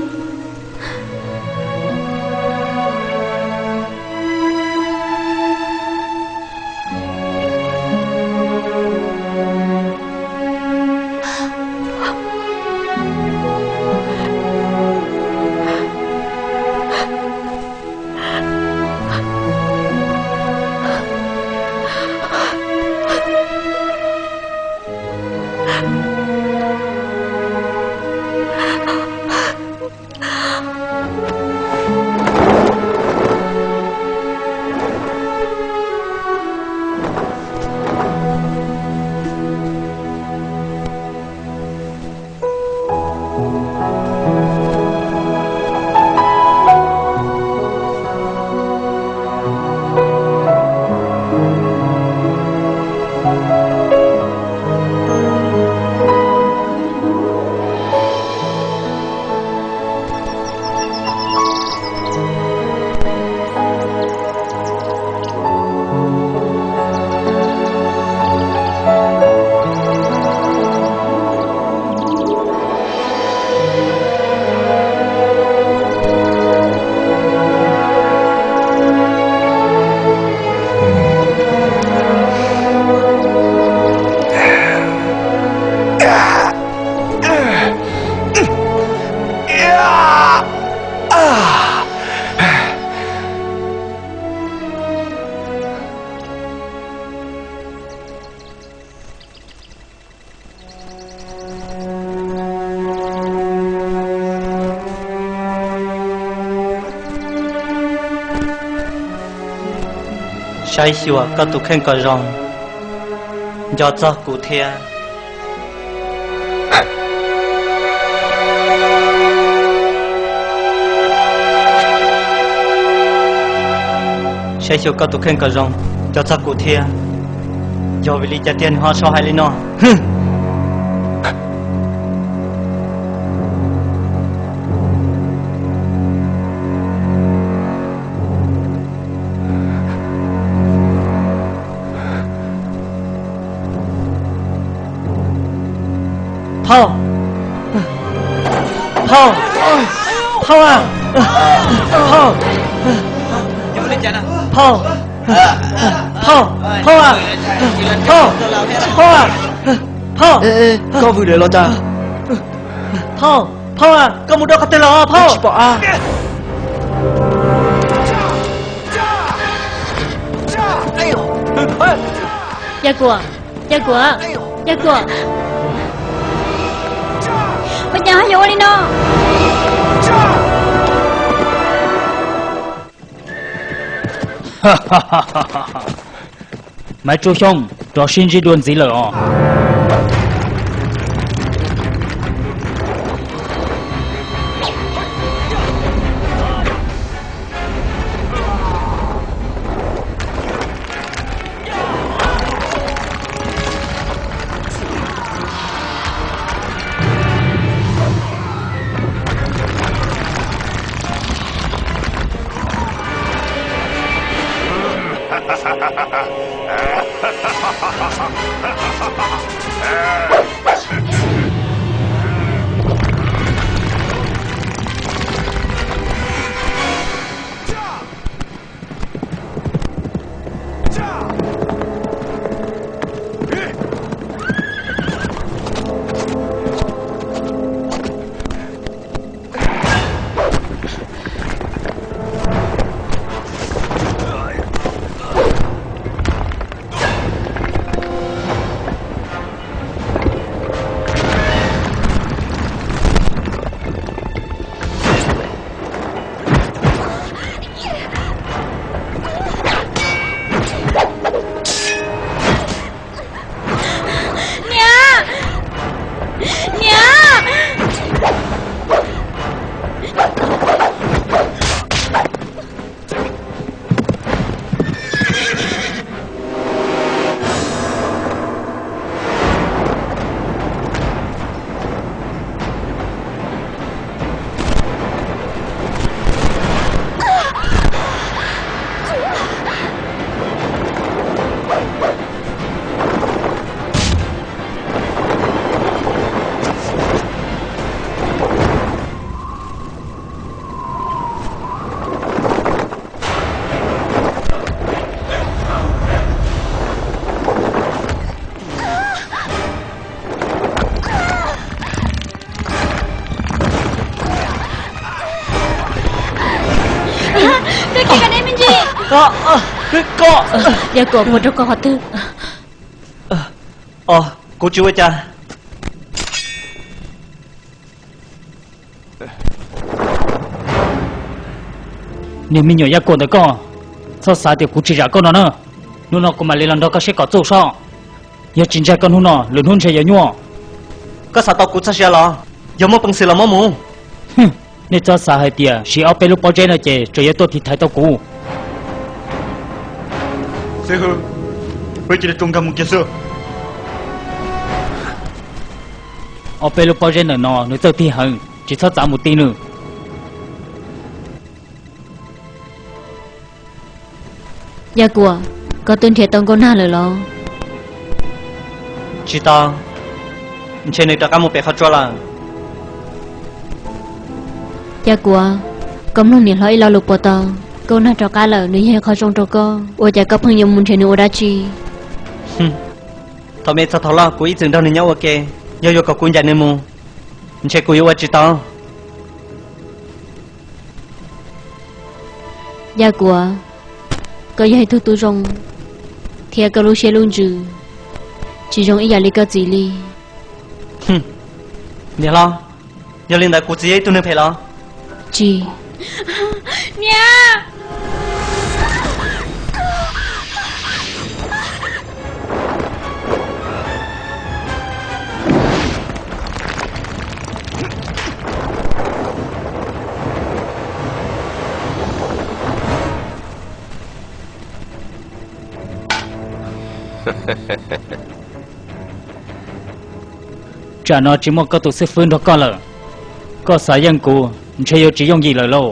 Saib xyuas koj tus kheej kom zoo, nco txog kuv thiab. Saib xyuas koj tus kheej kom zoo, nco txog kuv thiab. Yog vim li cas tiag nws ho sau hais li no? Phauj! Phauj! Phauj a! Phauj! Phauj! Phauj! Phauj a! Phauj! Phauj a! Phauj! Koj vwm lawm los cas? Phauj! Phauj a! Koj mus dua qhov twg los phauj? Tsis pom a. Yaj Kuam, Yaj Kuam, Yaj Kuam. Ua cas ho yuav ua li no? Maiv Tsuj Xyooj, rov sib ntsib dua ntxiv lawm os. Niam! Niam! Koj kiag kom neb me ntsis. Koj, Yaj Kuam, puas raug koj qhov twg? Os, kuv tsis ua cas. Niag me nyuam Yaj Kuam ntawm koj, txhob xav tias kuv tsis zam koj no na. Hnub no kuv mam li los nrog koj seb kom txuj sob. Yog tsis ntshai koj hnub no, lwm hnub ntshe yuav nyuaj. Koj xav tau kuv txoj sia los? Yog muaj peev xwm los muab mus. Nej txhob xav hais tias siv ob peb lub pob zeb no ces tseem yuav tuaj tiv thaiv tau kuv. Xib hwb, peb cia li tso nkag mus kiag xwb. Ob peb lub pob zeb ntawm no nws txawj tig heev, tsis txhob txav mus ti nws. Yaj Kuam, koj twb nrhiav tau nkauj nag lawm los? Tsis tau, ntshe nws rov qab mus pem qhov tsua lawm. Yaj Kuam, koj mloog niam hlob ib lo lus puas tau? Nkauj nag rov qab lawm nws yog ib qho zoo rau koj, ua cas koj pheej yuav mus nrhiav nws ua dab tsi? Thaum me txog thaum loj kuv ib txwm nrog nws nyob ua ke, yog yuav kom kuv ncaim nws mus, ntshe kuv yuav ua tsis tau. Yaj Kuam, koj yog ib tug tub zoo, thiab koj lub siab lub ntsws tsis zoo ib yam li koj txiv li. Niam hlob, yog li ntawd kuv txiv yog ib tug neeg phem los? Tsis. Niam! Tsam no tsis muaj koj tus xib fwb nrog koj lawm, koj xav yeej kuv ntshe yuav tsis yooj yim lawm lauj.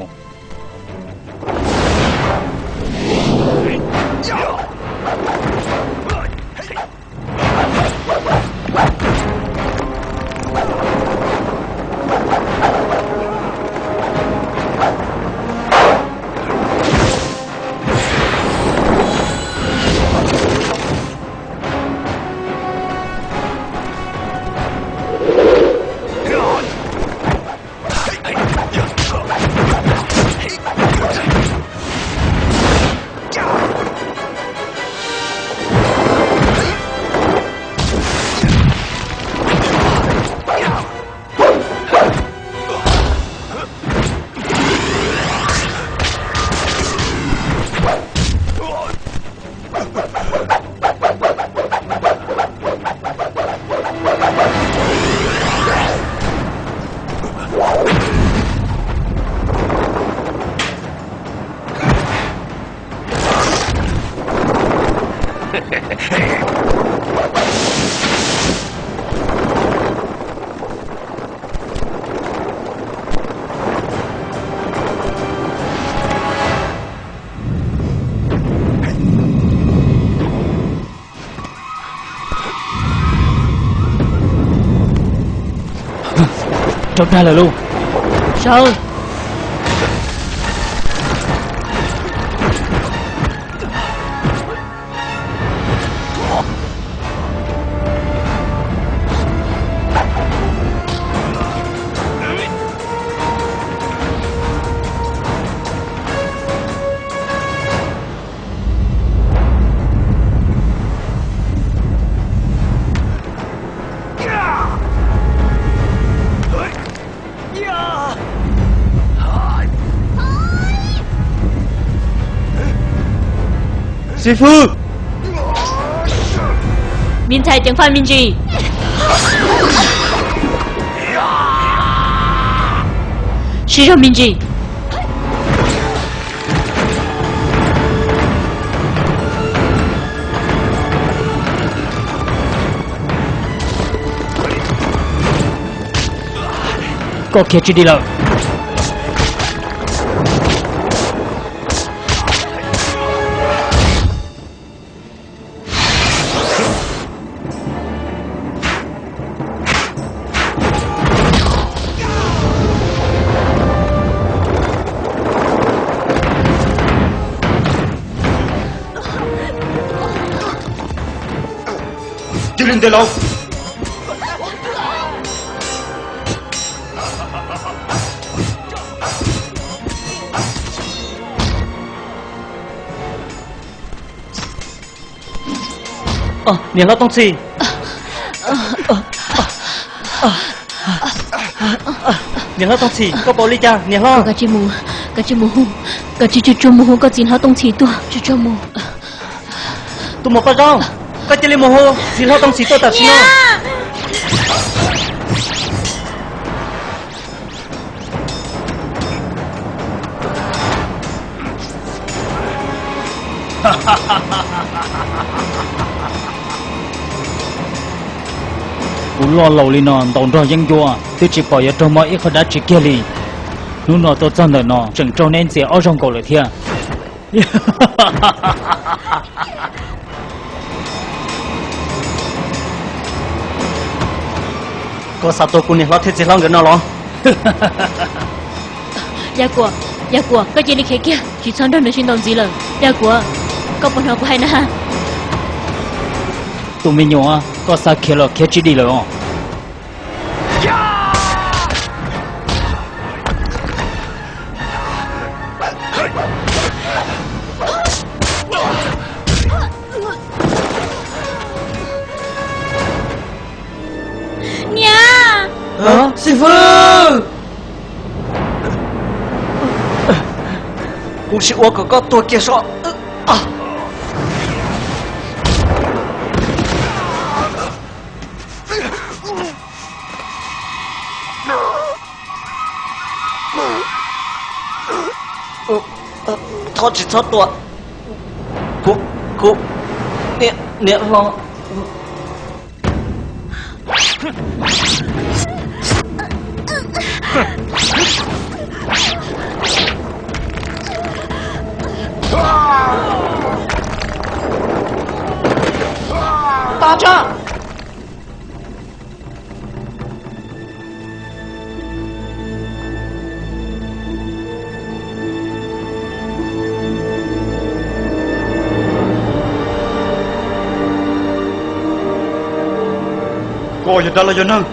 Raug dag lawm lauj. Sawv. Xib fwb, me ntxhais ceev faj me ntsis, siv zog me ntsis. Koj khiav tsis dim lawm. Cia li ntes los. Niam hlob Tooj Txhim. Niam hlob Tooj Txhim, koj pom li cas niam hlob? Koj tsis, koj tsis tsuag tsuag mus hu koj txiv hlob Tooj Txhim tuaj. Tsis tsuag mus. Tus muam Paj Zaub, koj cia li mus hu txiv hlob Tooj Txhim tuaj tam sim no. Kuv loj laus li no ntaus nrog yeeb ncuab twb tsis pom yuav raug mob ib qho dab tsi kiag li. Hnub no tuaj txog ntawm no tseem raug neb ntxias ob zaug nkaus lawm thiab. Koj xav tua kuv niam hlob thiab txiv hlob nkawd no los? Yaj Kuam, Yaj Kuam, koj cia li khiav kiag, tsis txhob nrog nws sib ntaus ntxiv lawm. Yaj Kuam, koj puas hnov kuv hais na? Tus me nyuam, koj xav khiav los khiav tsis dim lawm os. Niam! Xib fwb! Kuv sim ua kom koj tuag kiag soj. Thov tsis txhob tua kuv, kuv niam hlob. Tos tso. Koj yog dab los yog neeg?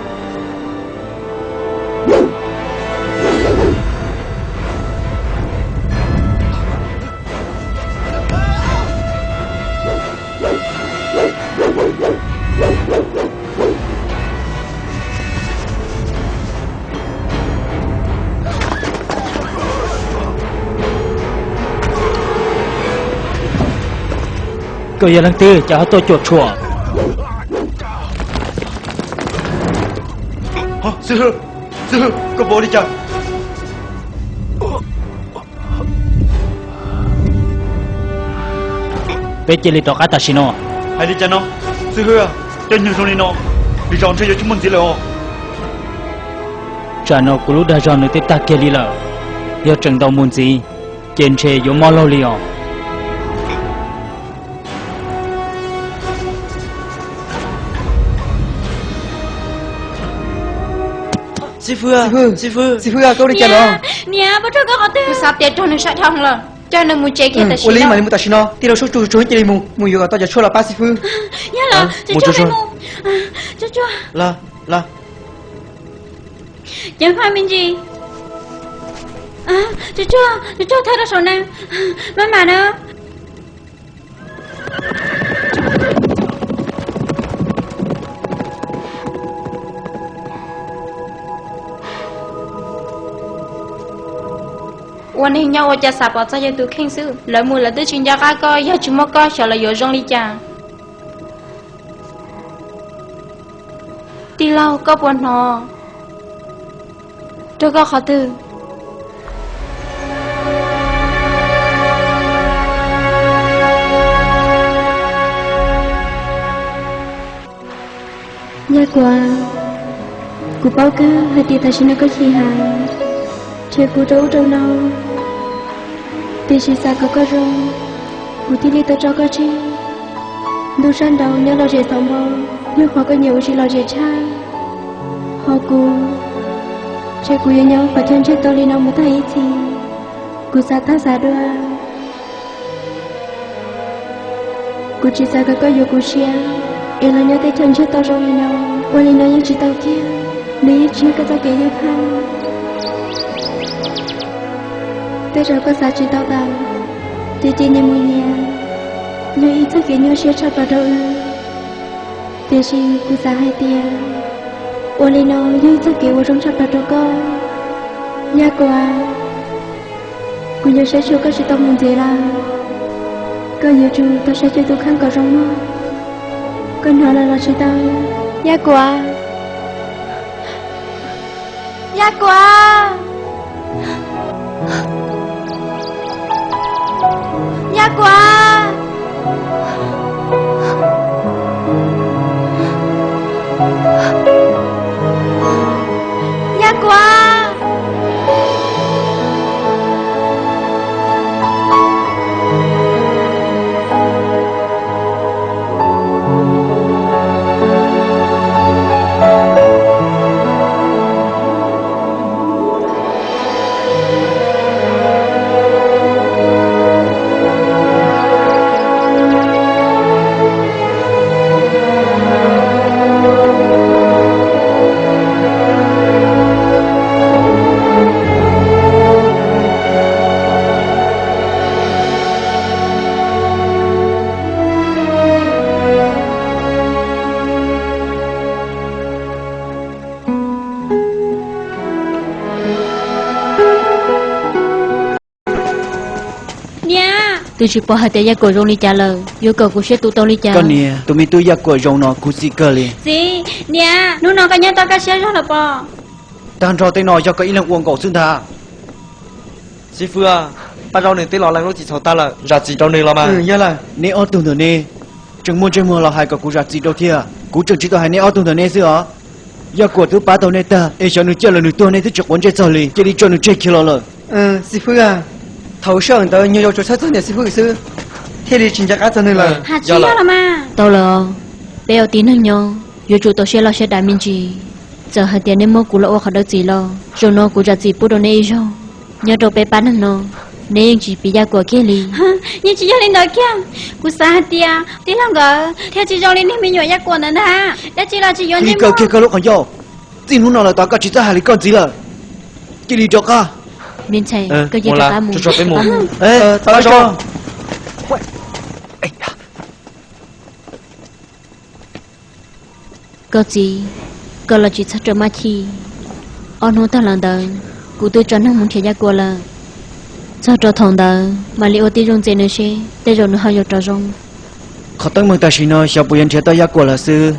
Koj yog leej twg cas ho tuaj cuam tshuam? Xib hwb, xib hwb, koj puas ua li cas? Peb cia li rov qab tam sim no. Hais li cas no? Xib hwb, cov nyuag zoo li no, lwm zaus ntshe yuav tsis muaj ntxiv lawm os. Tsam no kuv lub dag zog nws twb tag kiag li lawm, yog tseem ntaus mus ntxiv ces ntshe yuav mob laug li os. Xib hwb, xib hwb, xib hwb, koj ua li cas los? Niam, pub rau koj qhov twg? Kuv xav tias raug nws sab dhau lawm, coj nws mus tsev kiag tam sim no. Ua li mam li mus tam sim no, tij laug Suab Tsuag Tsuag cia li mus, mus yuav kom tau cov tshuaj los pab xib hwb. Yog los, mus tsuag tsuag. Ceev faj me ntsis. Tsuag tsuag, tsuag tsuag, thawb rau saum na. Maj mam na. Ua neeg nyob ua cas xav pom txog yawg tus kheej xwb, lawv mus lawv twb tsis nco qab koj, yog tsis muaj koj xyov lawv yuav zoo li cas. Tij laug, koj puas hnov? Rau koj qhov twg? Yaj Kuam, kuv paub kawg hais tias tam sim no koj chim heev, nrhiav kuv rau ub rau no, tiam sis xav kom koj zoo, kuv thiaj li tau tso koj tseg. Ntuj sab nraud nyob lom zem xauv npau, yog qhov koj nyiam ua si lom zem tshaj. Ho kuv, ntshe kuv yuav nyob qhov chaw ntseg tau li no mus tag ib txhis. Kuv xav tag xav dua. Kuv tsis xav kom koj yuav kuv siab es los nyob teb chaws ntseg tau zoo li no. Ua li no yeej tsis tau kiag, nws yeej tsis yog koj txoj kev ywj pheej. Tej zaum koj xav tsis tau tas, ces cia nyias mus nyias, yog ib txoj kev nyuaj siab tshaj plaws rau wb. Tiam sis kuv xav hais tias ua li no yog ib txoj kev uas zoo tshaj plaws rau koj. Yaj Kuam, kuv yuav saib xyuas koj tsis tau mus ntxiv lawm. Koj yuav tsum tau saib xyuas tus kheej kom zoo mog. Koj hnov lawm los tsis tau? Yaj Kuam, Yaj Kuam, Yaj Kuam, Yaj Kuam. Niam, twb tsis pom hais tias Yaj Kuam zoo li cas lawm, yuav kom kuv siab tus tau li cas? Koj niam, tus me tub Yaj Kuam zoo no kuv txiv kawg li. Txiv, niam, hnub no koj nyob tau kaj siab zog los pom? Tag nrho tej no yog koj ib leeg ua nkaus xwb ntag. Xib fwb, Paj Zaub nws twb los lees lub txim txhaum tag lawm, zam txim rau nws los mas. Yog lawm. Neb ob tug ntawm ne tseem muaj ntsej muag los hais kom kuv zam txim rau thiab. Kuv tseem tsis tau hais neb ob tug ntawm ne xwb os. Yaj Kuam twb pab tau nej tag, es xyov nws ciaj los nws tuag nej twb tsis quav ntsej txog li, cia li tso nws tseg kiag los lawm. Xib fwb, thaum sij hawm ntawd nyuag Yaj Kuam txhawj txog niam xib fwb xwb, thiaj li tsis nco qab txog nws lawm. Tsis yog los mas. Tau lawm, peb ua tib neeg nyob yuav tsum tau siab loj siab dav me ntsis. Txawm hais tias nej muab kuv los ua qhov dawb txiv los, zaum no kuv zam txim pub rau nej ib zaug. Nyob rau peb pab neeg no, nej yeej tsis piv Yaj Kuam kiag li. Yeej tsis yog li ntawd kiag. Kuv xav hais tias tij laug nkawd thiaj tsis zoo li niag me nyuam Yaj Kuam ntawd ntag. Dab tsi los tsis yuav ntsej muag. Kiag koj lub qhov ncauj, txij hnub no lawm tod koj tsis txhob hais li koj ntxiv lawm. Cia li rov qab. Me ntxhais, koj cia li rov qab mus. Koj txiv, koj los tsis txhob rau maj chim. Ob hnub tag los ntawd, kuv twb tso neeg mus nrhiav Yaj Kuam lawm. Txog rau thaum ntawd mam li ua tib zoo ntxias nws seb tej zaum nws ho yuav rov zoo. Qhov teeb meem tam sim no xyov puas yuav nrhiav tau Yaj Kuam lawm xwb.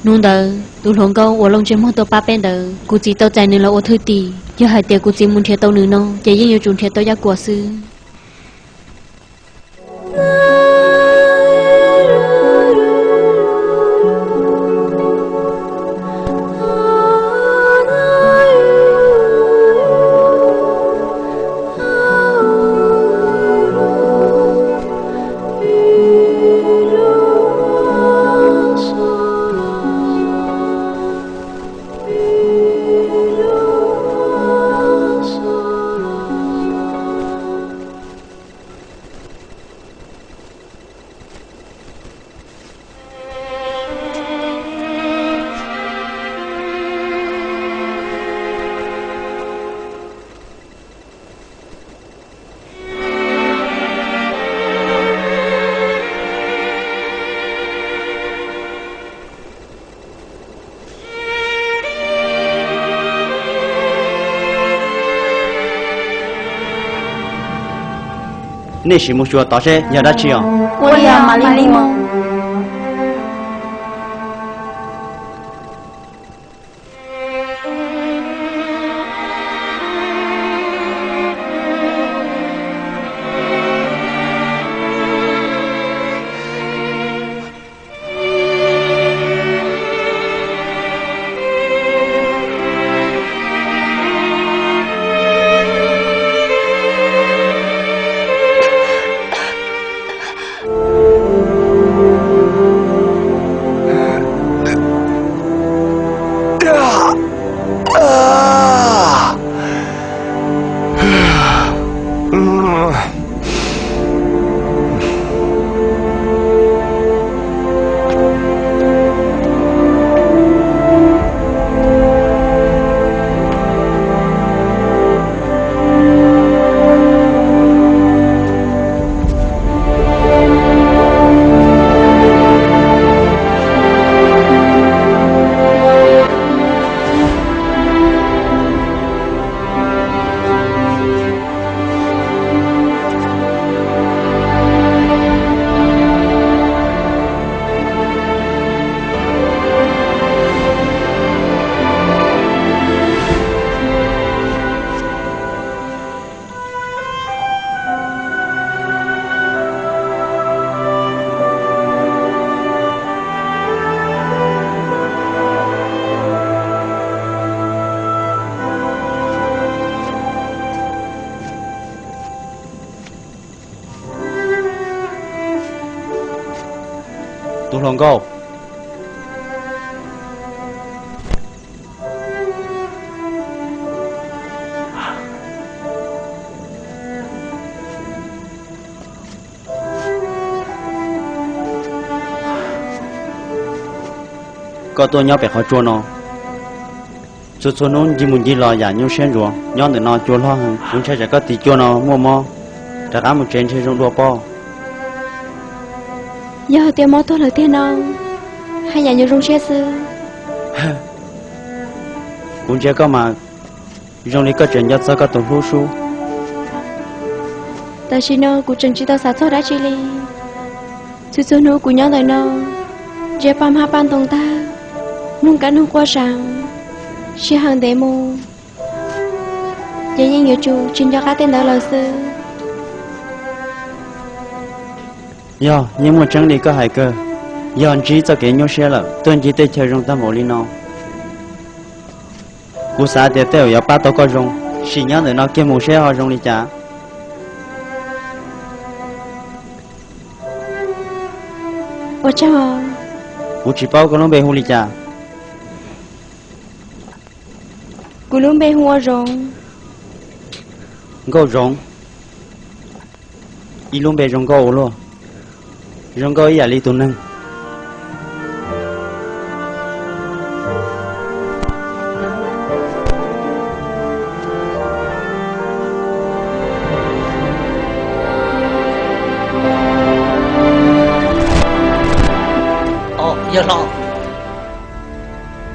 Hnub ntawd tus hluas nkauj uas loo ntsej muag tuaj pab peb ntawd, kuv txiv tau txais nws los ua thwj tim. Yog hais tias kuv txiv mus nrhiav tau nws no ces yeej yuav tsum nrhiav tau Yaj Kuam xwb. Nej sim mus xyuas tod seb yog dab tsi os. Ua li os, mam li mus. Tus hluas nkauj, koj tuaj nyob pem qhov tsua no, txhua txhua hnub ncig mus ncig los yam nyuaj siab ntsuav, nyob ntawm no cua hlob heev. Kuv ntshai tsam koj tis cua no muaj mob, rov qab mus tsev ntshe zoo dua pob. Yog hais tias mob tuag lawm tiag no, haj yam yuav zoo siab xwb. Kuv ntsia koj mas zoo li koj tseem nco txog koj tus hlub sub. Tam sim no kuv tseem tsis tau xav txog dab tsi li. Txhua txhua hnub kuv nyob ntawm no, ntsia paj hmab paj ntoo tag, mloog kab noog quaj seev, sij hawm ntev mus, ces yeej yuav tsum tsis nco qab tej ntawd lawm xwb. Yog, yeej muaj tseeb li koj hais kawg. Yog ntsib txoj kev nyuaj siab lawm tuaj ncig tej chaw zoo tag npaum li no. Kuv xav tias tej zaum yuav pab tau koj zoo, sim nyob ntawm no kiag mus seb ho zoo li cas. Ua tsaug. Kuv tsis paub koj lub npe hu li cas. Kuv lub npe hu ua Zoov. Nkauj Zoov. Ib lub npe zoo nkauj ua luaj, zoo nkauj ib yam li tus neeg.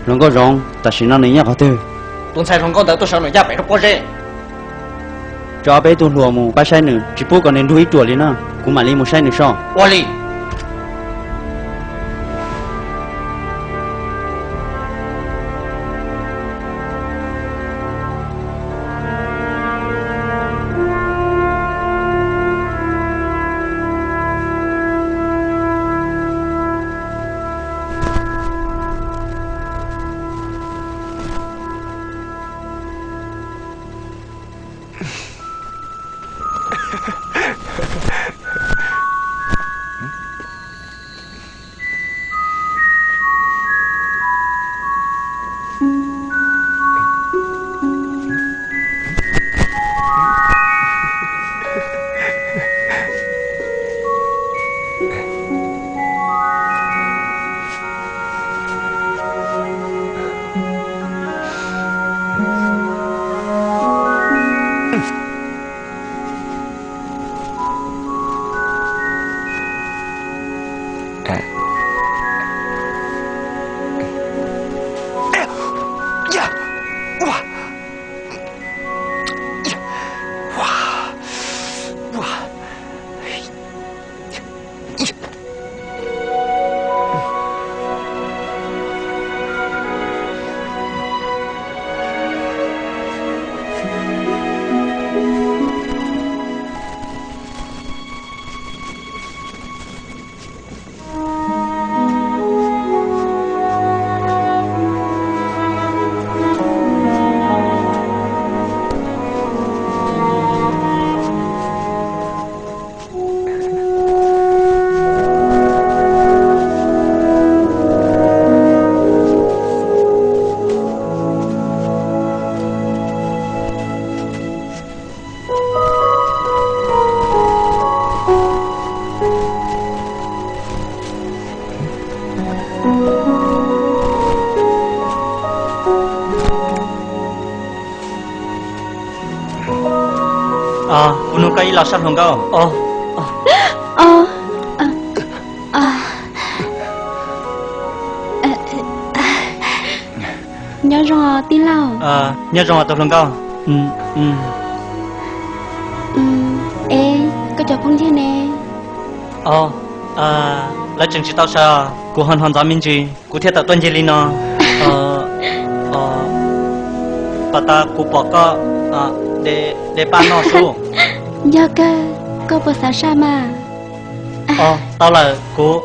Hluas nkauj Zoov, tam sim no nws nyob qhov twg? Tus ntxhais hluas nkauj ntawd tuaj sawv nws ncaj pem rau pob zeb. Tso ob peb tug hluas mus pab saib nws, tsis pub kom nws nrug ib ruam li na, kuv mam li mus saib nws so. Ua li. Kuv nug koj ib los saib hluas nkauj. Nyob zoo tij laug. Nyob zoo tus hluas nkauj. Es koj cov phooj ywg ne? Lawv tseem tsis tau sawv, kuv ho hnov ntxov me ntsis kuv thiaj tawm tuaj ncig li no. Pas tas kuv pom koj de paj noj sub. Yog kawg, koj puas xav saj mas? Tau lawm kuv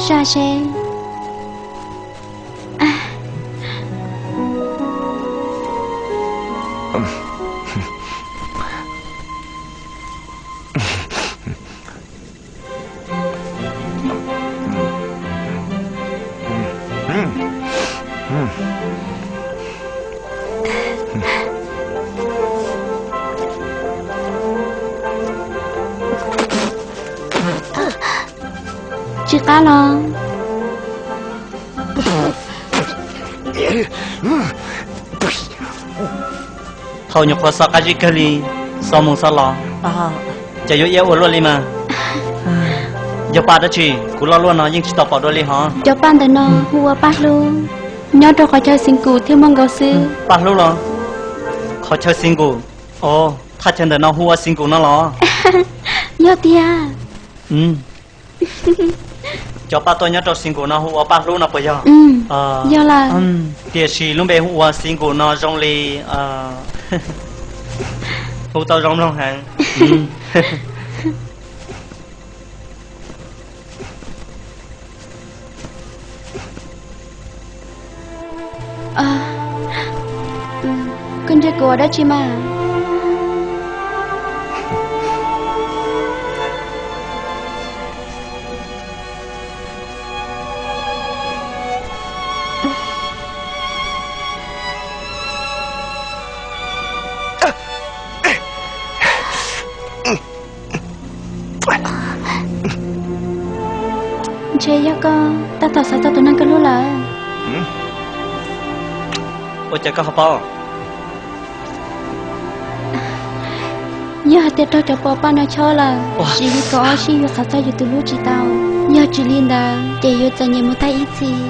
saj seb. Tsis qab los? Thaum nyuam qhuav xo qab zib kawg li, xo mus xo los, ces yuav iab ua luaj li mas. Yog paj dab tsi? Kuv loj luaj no yeej tsis tau pom dua li hos. Cov paj ntawm no hu ua paj hlub, nyob rau qhov chaw single thiaj muaj nkaus xwb. Paj hlub los? Qhov chaw single? Os, thaj chaw ntawm no hu ua single no los? Yog tiag. Cov paj tuaj nyob rau single no hu ua paj hlub no puas yog? Yog lawm. Tiam sis lub npe hu ua single no zoo li hu tau zoo mloog heev. Ntshe kuv ua dab tsi mas. Ntshe yog koj tab tom xav tau tus neeg koj hlub lawm. Ua cas koj ho paub? Yog hais tias raug cov poj paj no chob lawm, tsis li kaum ob sij yuav xav txog yus tus hlub tsis tau. Yog tsis li ntawd ces yuav txom nyem mus tag ib txhis.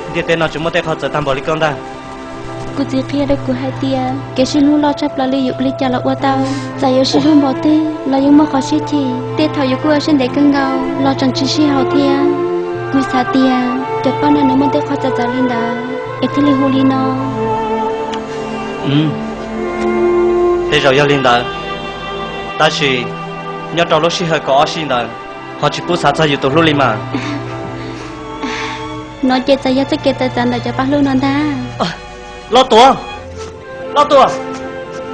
Ntiaj teb no tsis muaj tej qhov txawv tag npaum li koj ntag. Kuv txiv qhia rau kuv hais tias kev sib hlub loj tshaj plaws li yuav ua li cas los ua tau. Txawm yuav sib hlub npaum twg los yeej muaj qhov sib chim. Tej thaum yus kuj ua siab ntev kawg nkaus los tseem tsis sib haum thiab. Kuv xav tias cov poj no nws muaj tej qhov txawv txawv li ntawd es thiaj li hu li no. Tej zaum yog li ntawd, tab sis nyob rau lub sij hawm kaum ob sij ntawd ho tsis pub xav txog yus tus hlub li mas. No ces txawm yog txoj kev txawv txawv ntawm cov paj hlub no ntag. Los Tuam! Los Tuam!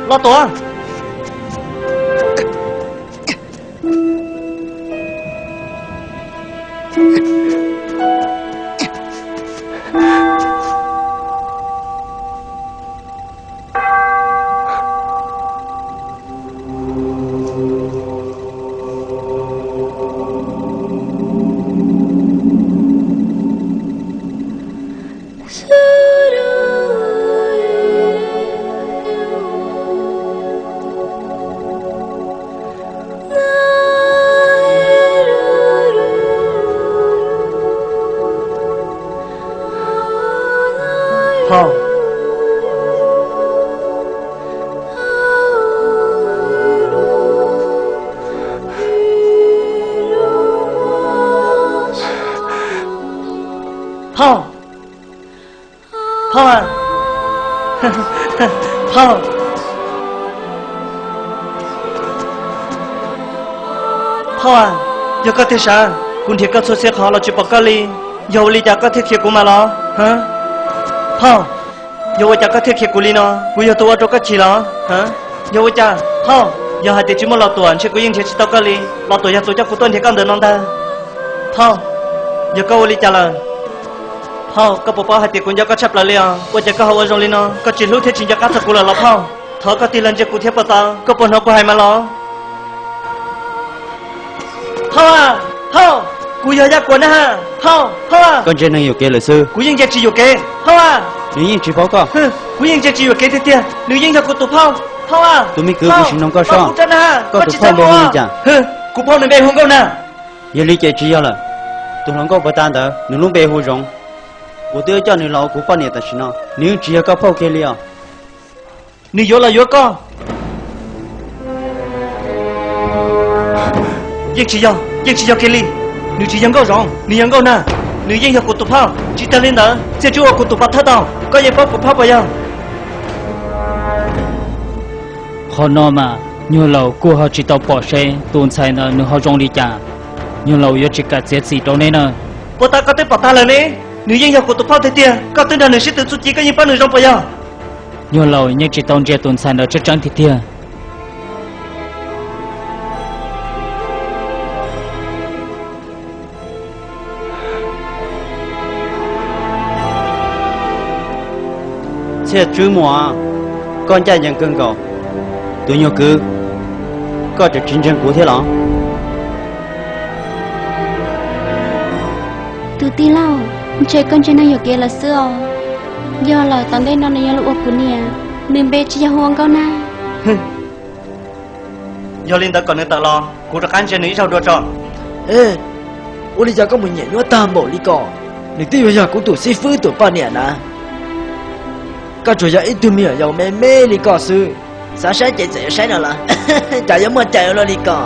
Los Tuam! Phauj. Phauj. Phauj a. Phauj. Phauj a, yog koj tiag sav, kuv nrhiav koj txhua txhia qhov los tsis pom koj li. Yog ua li cas koj thiaj khiav kuv mas los? Phauj, yog ua cas koj thiaj khiav kuv li no? Kuv yog tus ua rau koj chim los? Yog ua cas? Phauj, yog hais tias tsis muaj Los Tuam ntshe kuv yeej nrhiav tsis tau koj li. Los Tuam yog tus coj kuv tuaj nrhiav koj ntawm no ntag. Phauj, yog koj ua li cas lawm? Phauj, koj puas paub hais tias kuv nco koj tshaj plaws li os? Ua cas koj ho ua zoo li no? Koj tsis hlub thiab tsis nco qab txog kuv lawm los phauj? Thov koj tig los ntsia kuv thiab puas tau? Koj puas hnov kuv hais mas los? Phauj a, phauj, kuv yog Yaj Kuam na ha. Phauj, phauj a. Koj ntsia neeg yuam kev lawm xwb. Kuv yeej ntsia tsis yuam kev, phauj a. Nws yeej tsis paub koj. Kuv yeej ntsia tsis yuam kev tiag tiag, nws yeej yog kuv tus phauj, phauj a. Tus me kwv, kuv sim noog koj soj, koj tus phauj npe hu li cas? Kuv phauj nws npe hu Nkauj Nag. Yog li ces tsis yog lawm. Tus hluas nkauj puag ta ntawd nws lub npe hu Zoov. Kuv twb coj nws los ua kuv poj niam tam sim no, nws yeej tsis yog koj phauj kiag li os. Nws yuav los yuav koj. Yeej tsis yog, yeej tsis yog kiag li. Nws tsis yog Nkauj Zoov, nws yog Nkauj Nag. Nws yeej yog kuv tus phauj. Tsis tas li ntawd, txiaj tsuj ua kuv tus pov thawj tau. Koj yeej paub kuv phauj puas yog? Qhov no mas Nyuag Laus kuj ho tsis tau pom seb tus ntxhais ntawd nws ho zoo li cas. Nyuag Laus yuav tsis kam txiav txim rau neb na. Puag ta koj twb pom tag lawm ne. Nws yeej yog kuv tus phauj tiag tiag, koj twb nrog nws sib tw txuj ci, koj yeej paub nws zoo puas yog? Nyuag Laus yeej tsis tau ntsia tus ntxhais ntawd tseeb tseeb tiag tiag. Txhiaj Tswb Muas, koj ncaj ncees kawg nkaus. Tus nyuag kwv, koj tseem tsis ntseeg kuv thiab los? Tus tij laug, ntshe koj ntseeg neeg yuam kev lawm xwb os. Yog lawm tom ntej no nws yog los ua kuv niam, nws npe tsis yog hu ua Nkauj Nag. Yog li ntawd kom nws tawm los, kuv rov qab ntsia nws ib zaug dua tso. Ua li cas koj mus nyiam nyuaj tag npaum li ko? Nws twb yuav yog kuv tus xib fwb tus poj niam na. Koj tsuas yog ib tug me nyuam yaus me me li koj xwb, xav saib ces txawm yuav saib no los cas yuav muaj cai ua luaj li ko.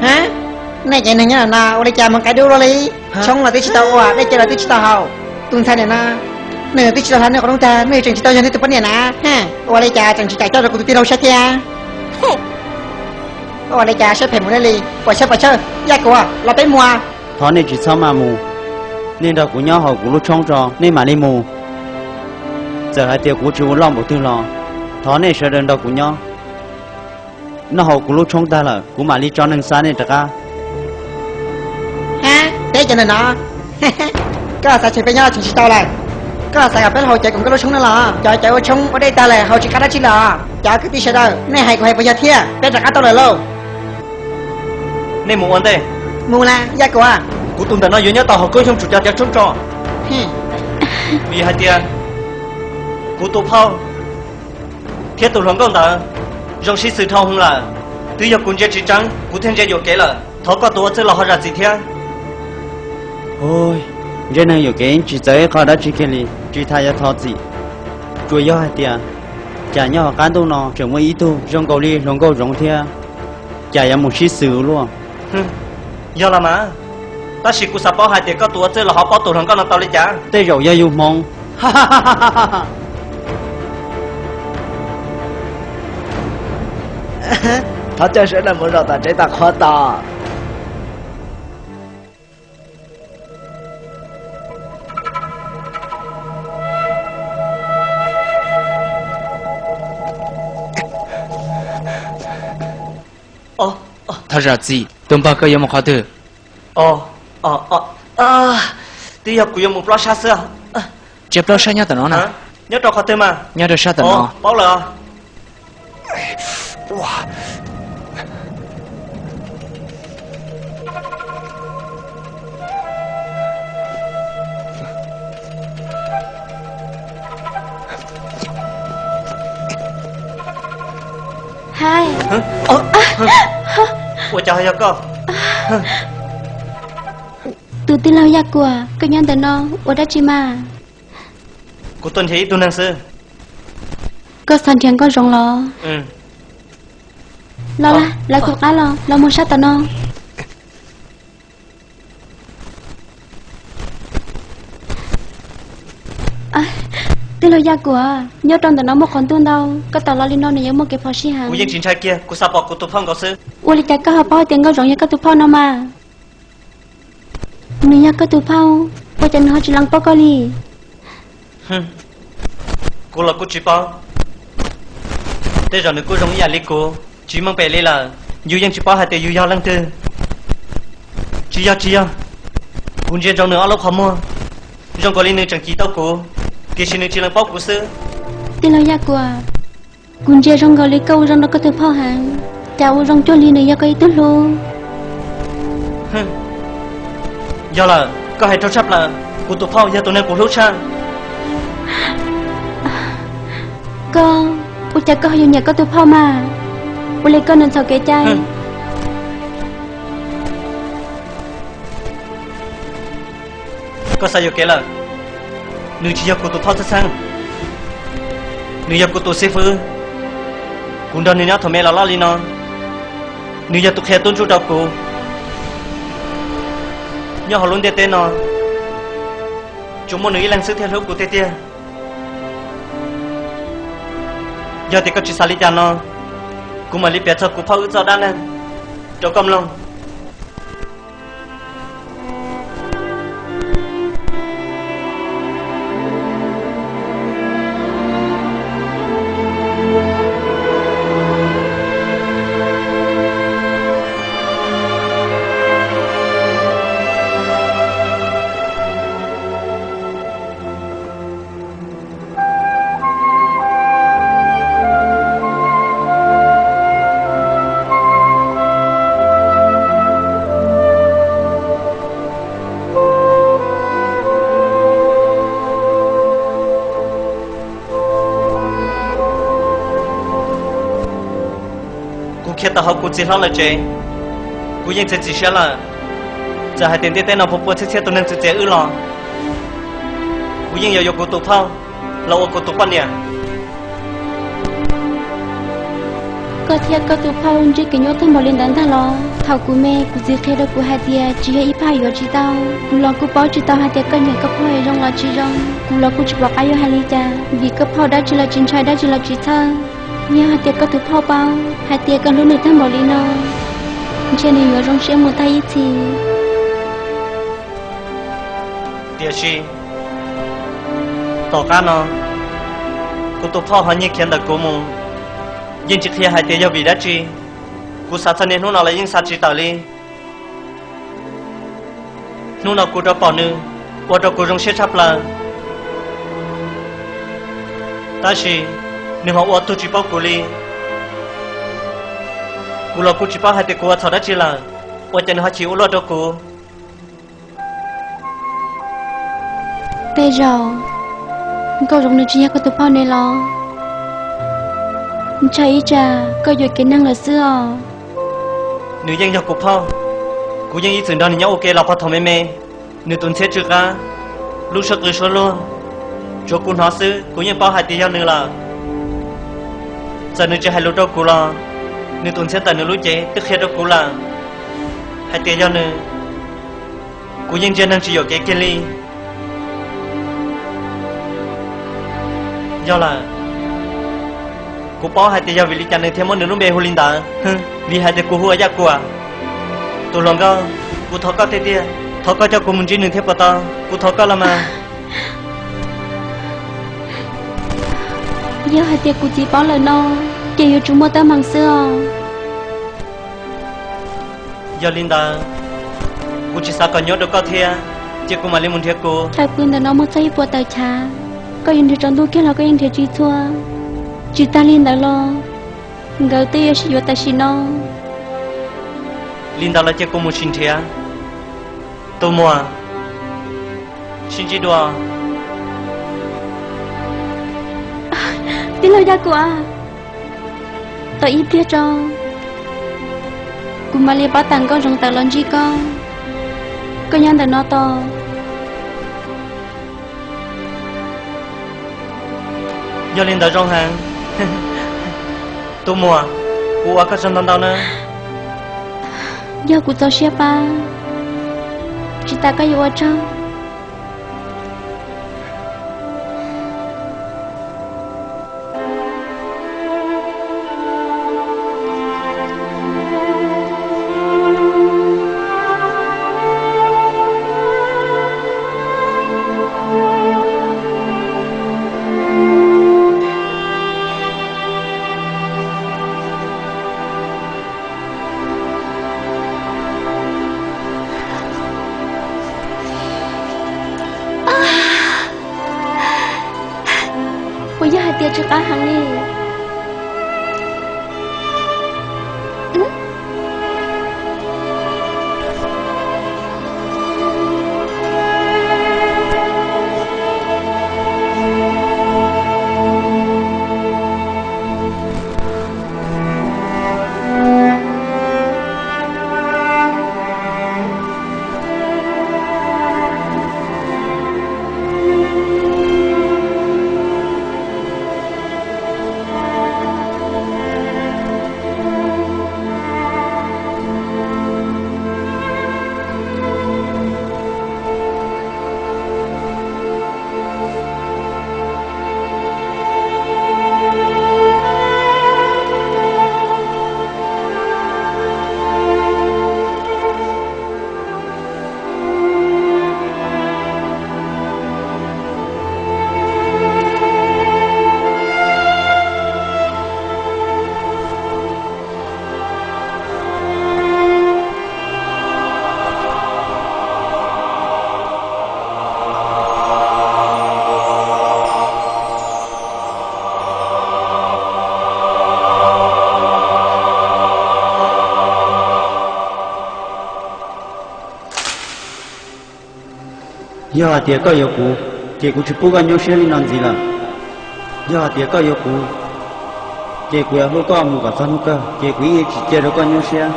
Ha, nej cov neeg nyob no ua li cas mus qia dub luaj li? Tshoob los twb tsis tau ua, dej cawv los twb tsis tau haus. Tus ntxhais niam no, nws twb tsis tau hla nej qhov rooj tag, nej tseem tsis tau yog nej tus poj niam na. Ua li cas tseem tsis kam coj rau kuv tus tij laug saib thiab? Ua li cas saib phem mus li li? Pom chawj, pom chawj, Yaj Kuam, los peb mus. Thov nej tsis txhob maj mus, nej nrog kuv nyob hauv kuv lub tshoob tso nej mam li mus. Txawm hais tias kuv tsis ua loj npaum twg los thov nej sawv daws nrog kuv nyob. Noj haus kuv lub tshoob tag lawm, kuv mam li tso neeg xa nej rov qab. Ha, peb cov ntawm no, koj xav tshem peb nyob los tshem tsis tau lawm. Koj xav kom peb los haus cawv koom koj lub tshoob no los? Cov cawv ua tshoob ua dej tag lawm, haus tsis qab dab tsi lawm. Cov kwv tij sawv daws, nej hais kuv hais puas yog thiab? Peb rov qab tau lawm lauj. Nej mus ua ntej. Mus las, Yaj Kuam? Kuv tus ntawm no yuav nyob tau hauv koob xyoob tsum cov cawv tshoob tso. Vim hais tias kuv tus phauj thiab tus hluas nkauj ntawd zoo sib xws dhau hwv lawm. Twb yog kuv ntsia tsis tseeb, kuv thiaj ntsia yuam kev lawm. Thov koj tus ua txwj los ho zam txim thiab. Ntsej neeg yuam kev tsis txawv ib qho dab tsi kiag li, tsis tas yuav thov txim. Tsuas yog hais tias, cas nyob hauv qab ntuj no tseem muaj ib tug zoo nkaus li hluas nkauj zoov thiab, cas yuav mus sib xws luaj. Yog los mas, tab sis kuv xav paub hais tias koj tus ua txwj los ho paub tus hluas nkauj no tau li cas? Tej zaum yog yus hmoov. Thov caw sawv daws mus zaum tom tsev tom qhuav tos. Thov zam txim, tus npawg, koj yuav mus qhov twg? Twb yog kuv yuav mus plob sab xwb. Tsis plob sab nyob tom no na. Nyob rau qhov twg mas? Nyob rau sab tom no. Paub lawm. Hais, ua cas yog koj? Tus tij laug Yaj Kuam, koj nyob ntawm no ua dab tsi mas? Kuv tuaj nrhiav ib tug neeg xwb. Koj xav nrhiav nkauj zoov los? Los, lawv kuv qab los, los mus sab tom no. Tij laug Yaj Kuam, nyob rau ntawm no muaj qhov ntuj ntau, koj tawm los li no nws yuav muaj kev phom sij heev. Kuv yeej tsis ntshai kiag, kuv xav pom kuv tus phauj nkaus xwb. Ua li cas koj ho paub tias nkauj zoov yog koj tus phauj no mas? Nws yog koj tus phauj, ua cas nws ho tsis lees paub koj li? Kuv los kuj tsis paub. Tej zaum nws kuj zoo ib yam li kuv, tsis meej pem li lawm. Yus yeej tsis paub hais tias yus yog leej twg. Tsis yog, tsis yog, kuv ntsia ntsoov nws ob lub qhov muag, zoo nkaus li nws tseem cim tau kuv, tiam sis nws tsis lees paub kuv xwb. Tij laug Yaj Kuam, kuv ntsia zoo nkaus li koj ua zoo rau koj tus phauj heev, cas ua zoo cuag li nws yog koj ib tug hlub. Yog lawm, koj hais raug tshaj plaws, kuv tus phauj yog tus neeg kuv hlub tshaj. Koj, ua cas koj ho yuav nyiam koj tus phauj mas? Ua li koj nws txhaum kev cai. Koj xav yuam kev lawm. Nws tsis yog kuv tus phauj txheej txheej, nws yog kuv tus xib fwb. Kuv nrog nws nyob thaum me los loj li no, nws yog tus qhia tub ntsuj rau kuv. Nyob hauv lub ntiaj teb no, tsuas muaj nws ib leeg xwb thiaj hlub kuv tiag tiag. Yog tias koj tsis xav li cas no, kuv mam li piav txog kuv phauj wb txoj dab neeg rau koj mloog. Kuv khiav tawm hauv kuv txiv hlob lawv tsev, kuv yeej txiav txim siab lawm. Txawm hais tias ntiaj teb no puas pua txhiab txhiab tus neeg txwv txiav wb los, kuv yeej yuav yuav kuv tus phauj los ua kuv tus poj niam. Koj thiab koj tus phauj ntsib kev nyuaj tag npaum li ntawd ntag los? Thaum kuv me, kuv txiv qhia rau kuv hais tias tsis yog ib phab yuav tsis tau. Kuv los kuj paub tsis tau hais tias koj nyiam koj phauj zoo los tsis zoo. Kuv los kuj tsis pom qab yuav hais li cas, vim koj phauj dab tsi los tsis ntshai, dab tsi los tsis txhawj. Yog hais tias koj tus phauj paub hais tias koj hlub nws tag npaum li no, ntshe nws yuav zoo siab mus tag ib txhis. Tiam sis tom qab no, Kuv tus phauj ho nyiag khiav ntawm kuv mus, yeej tsis qhia hais tias yog vim dab tsi. Kuv xav txog niaj hnub no los yeej xav tsis tawm li. Hnub no kuv rov pom nws, ua rau kuv zoo siab tshaj plaws. Tab sis nws ho ua tug tsis paub kuv li. Kuv los kuj tsis paub hais tias kuv ua txhaum dab tsi lawm, ua cas nws ho chim ua luaj rau kuv. Tej zaum Nkauj Zoov nws tsis yog koj tus phauj ne los? Ntshai ib tsam koj yuam kev neeg lawm xwb os. Nws yeej yog kuv phauj, kuv yeej ib txwm nrog nws nyob ua ke los puag thaum me me. Nws tus ntxhiab tsw qab, lub suab qw suab luag, tsuav kuv hnov xwb kuv yeej paub hais tias yog nws lawm. Txawm nws tsis hais lus rau kuv los nws tus ntxhiab ntawm nws lub cev twb qhia rau kuv lawm hais tias yog nws. Kuv yeej ntsia neeg tsis yuam kev kiag li. Yog lawm, kuv paub hais tias yog vim li cas nws thiaj muab nws lub npe hu li ntawd, vim hais tias kuv hu ua Yaj Kuam. Tus hluas nkauj, kuv thov koj tiag tiag, thov koj coj kuv mus ntsib nws thiab puas tau? Kuv thov koj los mas. Yog hais tias kuv txiv paub lawm no, ces yuav tsum muaj teeb meem xwb os. Yog li ntawd, kuv tsis xav kom nyuaj rau koj thiab, cia kuv mam li mus nrhiav kuv. Thaum pw ntawm no muaj txog ib puas tawm chav, koj yuav nrhiav tsaus ntuj kiag los koj yeej nrhiav tsis txhua. Tsis tag li ntawd los, nkawd twb yuav sib yuav tam sim no. Li ntawd los cia kuv mus sim nrhiav. Tus muam, sib ntsib dua. Tij laug Yaj Kuam, tos ib pliag tso, kuv mam li pab tawm Nkauj Zoov tawm los ntsib koj. Koj nyob ntawm no tos. Yog li ntawd zoo heev. Tus muam, kuv ua koj tsaug ntau ntau na. Yog kuv txaus siab pab, tsis tas koj yuav ua tsaug. Puas yog hais tias tsw qab heev li? Yog hais tias koj yuav kuv, ces kuv tsis pub koj nyuaj siab li no ntxiv lawm. Yog hais tias koj yuav kuv, ces kuv yuav hlub koj mus kom txog hnub kawg, ces kuv yeej yuav tsis cia rau koj nyuaj siab.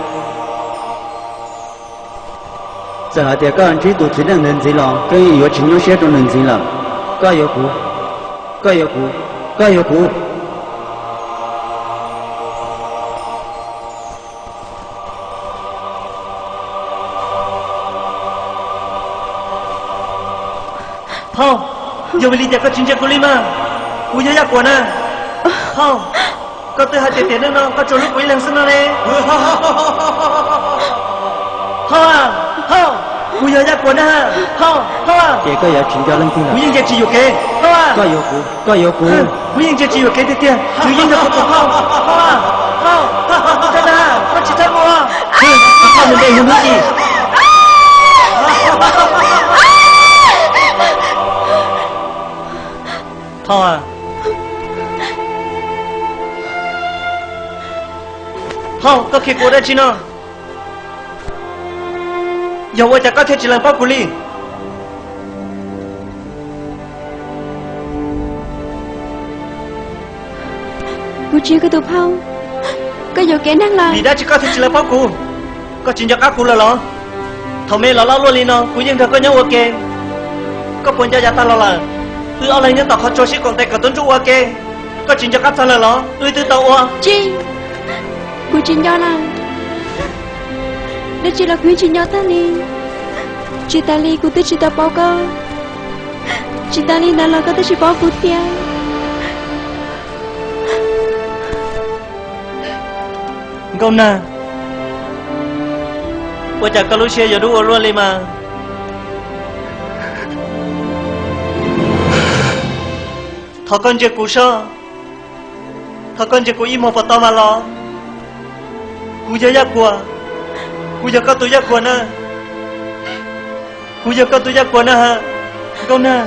Txawm hais tias koj ntsib tus txiv neej ntawd ntxiv los koj yeej yuav tsis nyuaj siab rau nws ntxiv lawm. Koj yuav kuv, koj yuav kuv, koj yuav kuv. Phauj, yog vim li cas koj tsis ntsia kuv li mas? Kuv yog Yaj Kuam na. Phauj, koj twb hais tias tiam neej no koj tsuas hlub kuv ib leeg xwb no ne. Phauj, phauj. Kuv yog Yaj Kuas na. Phauj, phauj, ces koj yuav tsis nco leej twg lawm? Kuv yeej ntsia tsis yuam kev. Koj yuav kuv, koj yuav kuv. Kuv yeej ntsia tsis yuam kev tiag tiag. Kuv yeej yog kuv tus phauj. Phauj, phauj, koj tsis txhob mus. Phauj, nws npe hu hnub ci. Phauj, phauj, koj khiav kuv ua dab tsi no? Yog ua cas koj thiaj tsis lees paub kuv li? Kuv tsis yog koj tus phauj, koj yuam kev neeg lawm. Vim dab tsi koj thiaj tsis lees paub kuv? Koj tsis nco qab kuv lawm los? Thaum me los loj luaj li no kuv yeej nrog koj nyob ua ke, koj puas nco yav tag los lawm? Wb ob leeg nyob tom qhov tsua sib koom tes kom tub ntsuj ua ke, koj tsis nco qab txog lawm los? Wb twb tau ua. Tsis, kuv tsis nco lawm. Dab tsi los kuv yeej tsis nco tag li. Tsis tas li kuv twb tsis tau paub koj, tsis tas li ntawd los koj twb tsis paub kuv thiab. Nkauj Nag, ua cas koj lub siab yuav dub ua luaj li mas? Thov koj ntsia kuv soj, thov koj ntsia kuv ib hmos puas tau mas los? Kuv yog Yaj Kuas, kuv yog koj tus Yaj Kuas na, kuv yog koj tus Yaj Kuas na. Nkauj Nag,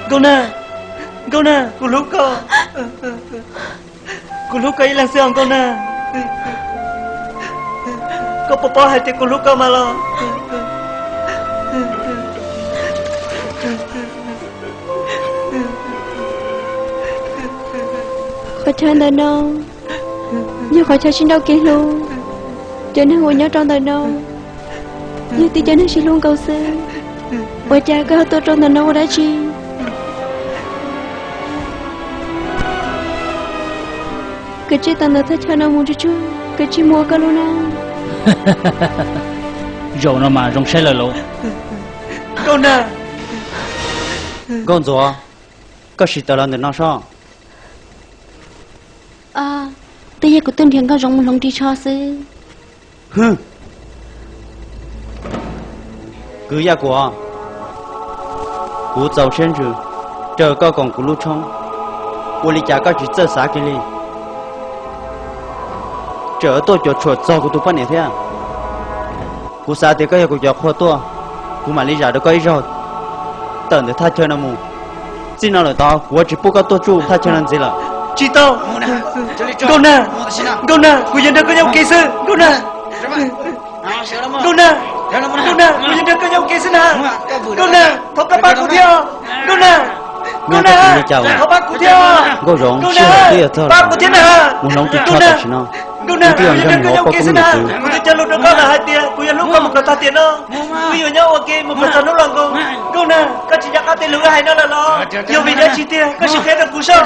Nkauj Nag, Nkauj Nag, kuv hlub koj. Kuv hlub koj ib leeg xwb os Nkauj Nag. Koj puas paub hais tias kuv hlub koj mas los? Qhov chaw ntawm no yog qhov chaw sib nrauj kev hlub. Cov neeg uas nyob rau ntawm no yog tib cov neeg sib hlub nkaus xwb. Ua cas koj ho tuaj rau ntawm no ua dab tsi? Koj tsij tawm ntawm thaj chaw no mus tsuag tsuag, koj tsij mus ua koj lub neej. Zaum no mas zoo saib lawm lauj. Nkauj Ntxuav, koj sim tawm los ntawm no soj. Twb yog kuv tuaj nrhiav Nkauj Zoov mus hloov ris tsho xwb. Kwv Yaj Kuas, kuv txaus siab ntsws raws koj koom kuv lub tshoob, ua li cas koj tsis txawj xav kiag li? Tseem tuaj cuam tshuam txog kuv tus poj niam thiab. Kuv xav tias koj yog kuv cov qhua tuaj, kuv mam li zam rau koj ib zaug tawm ntawm thaj chaw no mus. Txij no lawm tod kuv yuav tsis pub koj tuaj tsuj thaj chaw no ntxiv lawm. Tsis tau. Nkauj Nag, Nkauj Nag, kuv yuav nrog koj nyob ua ke xwb Nkauj Nag. Nkauj Nag, Nkauj Nag, kuv yuav nrog koj nyob ua ke xwb na. Nkauj Nag, thov koj pab kuv thiab. Nkauj Nag, Nkauj Nag, thov pab kuv thiab. Nkauj Zoov, sij hawm twb yuav txog lawm, mus hloov ris tsho tam sim no. Nkauj Nag, kuv yuav nrog koj nyob ua ke xwb na. Kuv twb cog lus rau koj lawm hais tias kuv yuav hlub koj mus kom tag tiam no. Wb yuav nyob ua ke mus kom txog hnub los nkaus. Nkauj Nag, koj tsis nco qab tej lus wb hais no lawm los? Yog vim dab tsi tiag koj sim qhia rau kuv soj.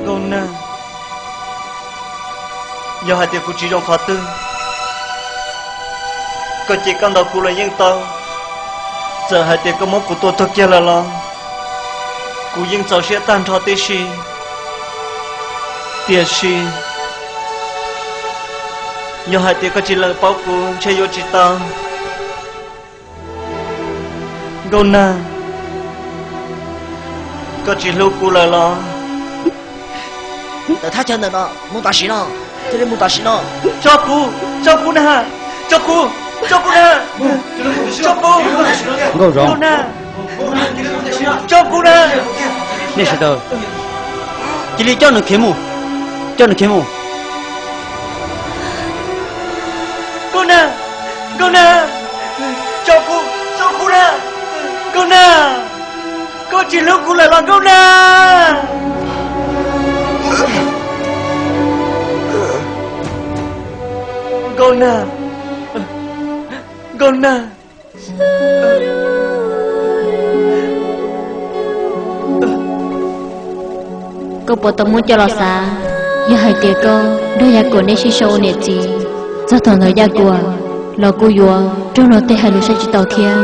Nkauj Nag, yog hais tias kuv tsis zoo qhov twg, koj cem koj ntaus kuv los yeej tau. Txawm hais tias koj muab kuv tua tuag kiag lawm los kuv yeej txaus siab tag nrho tib si. Tiam sis yog hais tias koj tsis lees paub kuv ntshe yuav tsis tau. Nkauj Nag, koj tsis hlub kuv lawm los? Tawm thaj chaw ntawm no mus tam sim no, cia li mus tam sim no. Tso kuv, tso kuv na, tso kuv, tso kuv na, tso kuv. Nkauj Zoov, tso kuv na. Nej sawv daws cia li coj nws khiav mus, coj nws khiav mus. Nkauj Nag, Nkauj Nag, tso kuv, tso kuv na. Nkauj Nag, koj tsis hlub kuv lawm los Nkauj Nag? Nkauj Nag, Nkauj Nag. Koj puas tau muab coj los xav, yog hais tias koj nrog Yaj Kuam neb sib sau ua niam txiv, txog thaum ntawd Yaj Kuam los kuj yuav raug luag tej hais lus saib tsis taus thiab.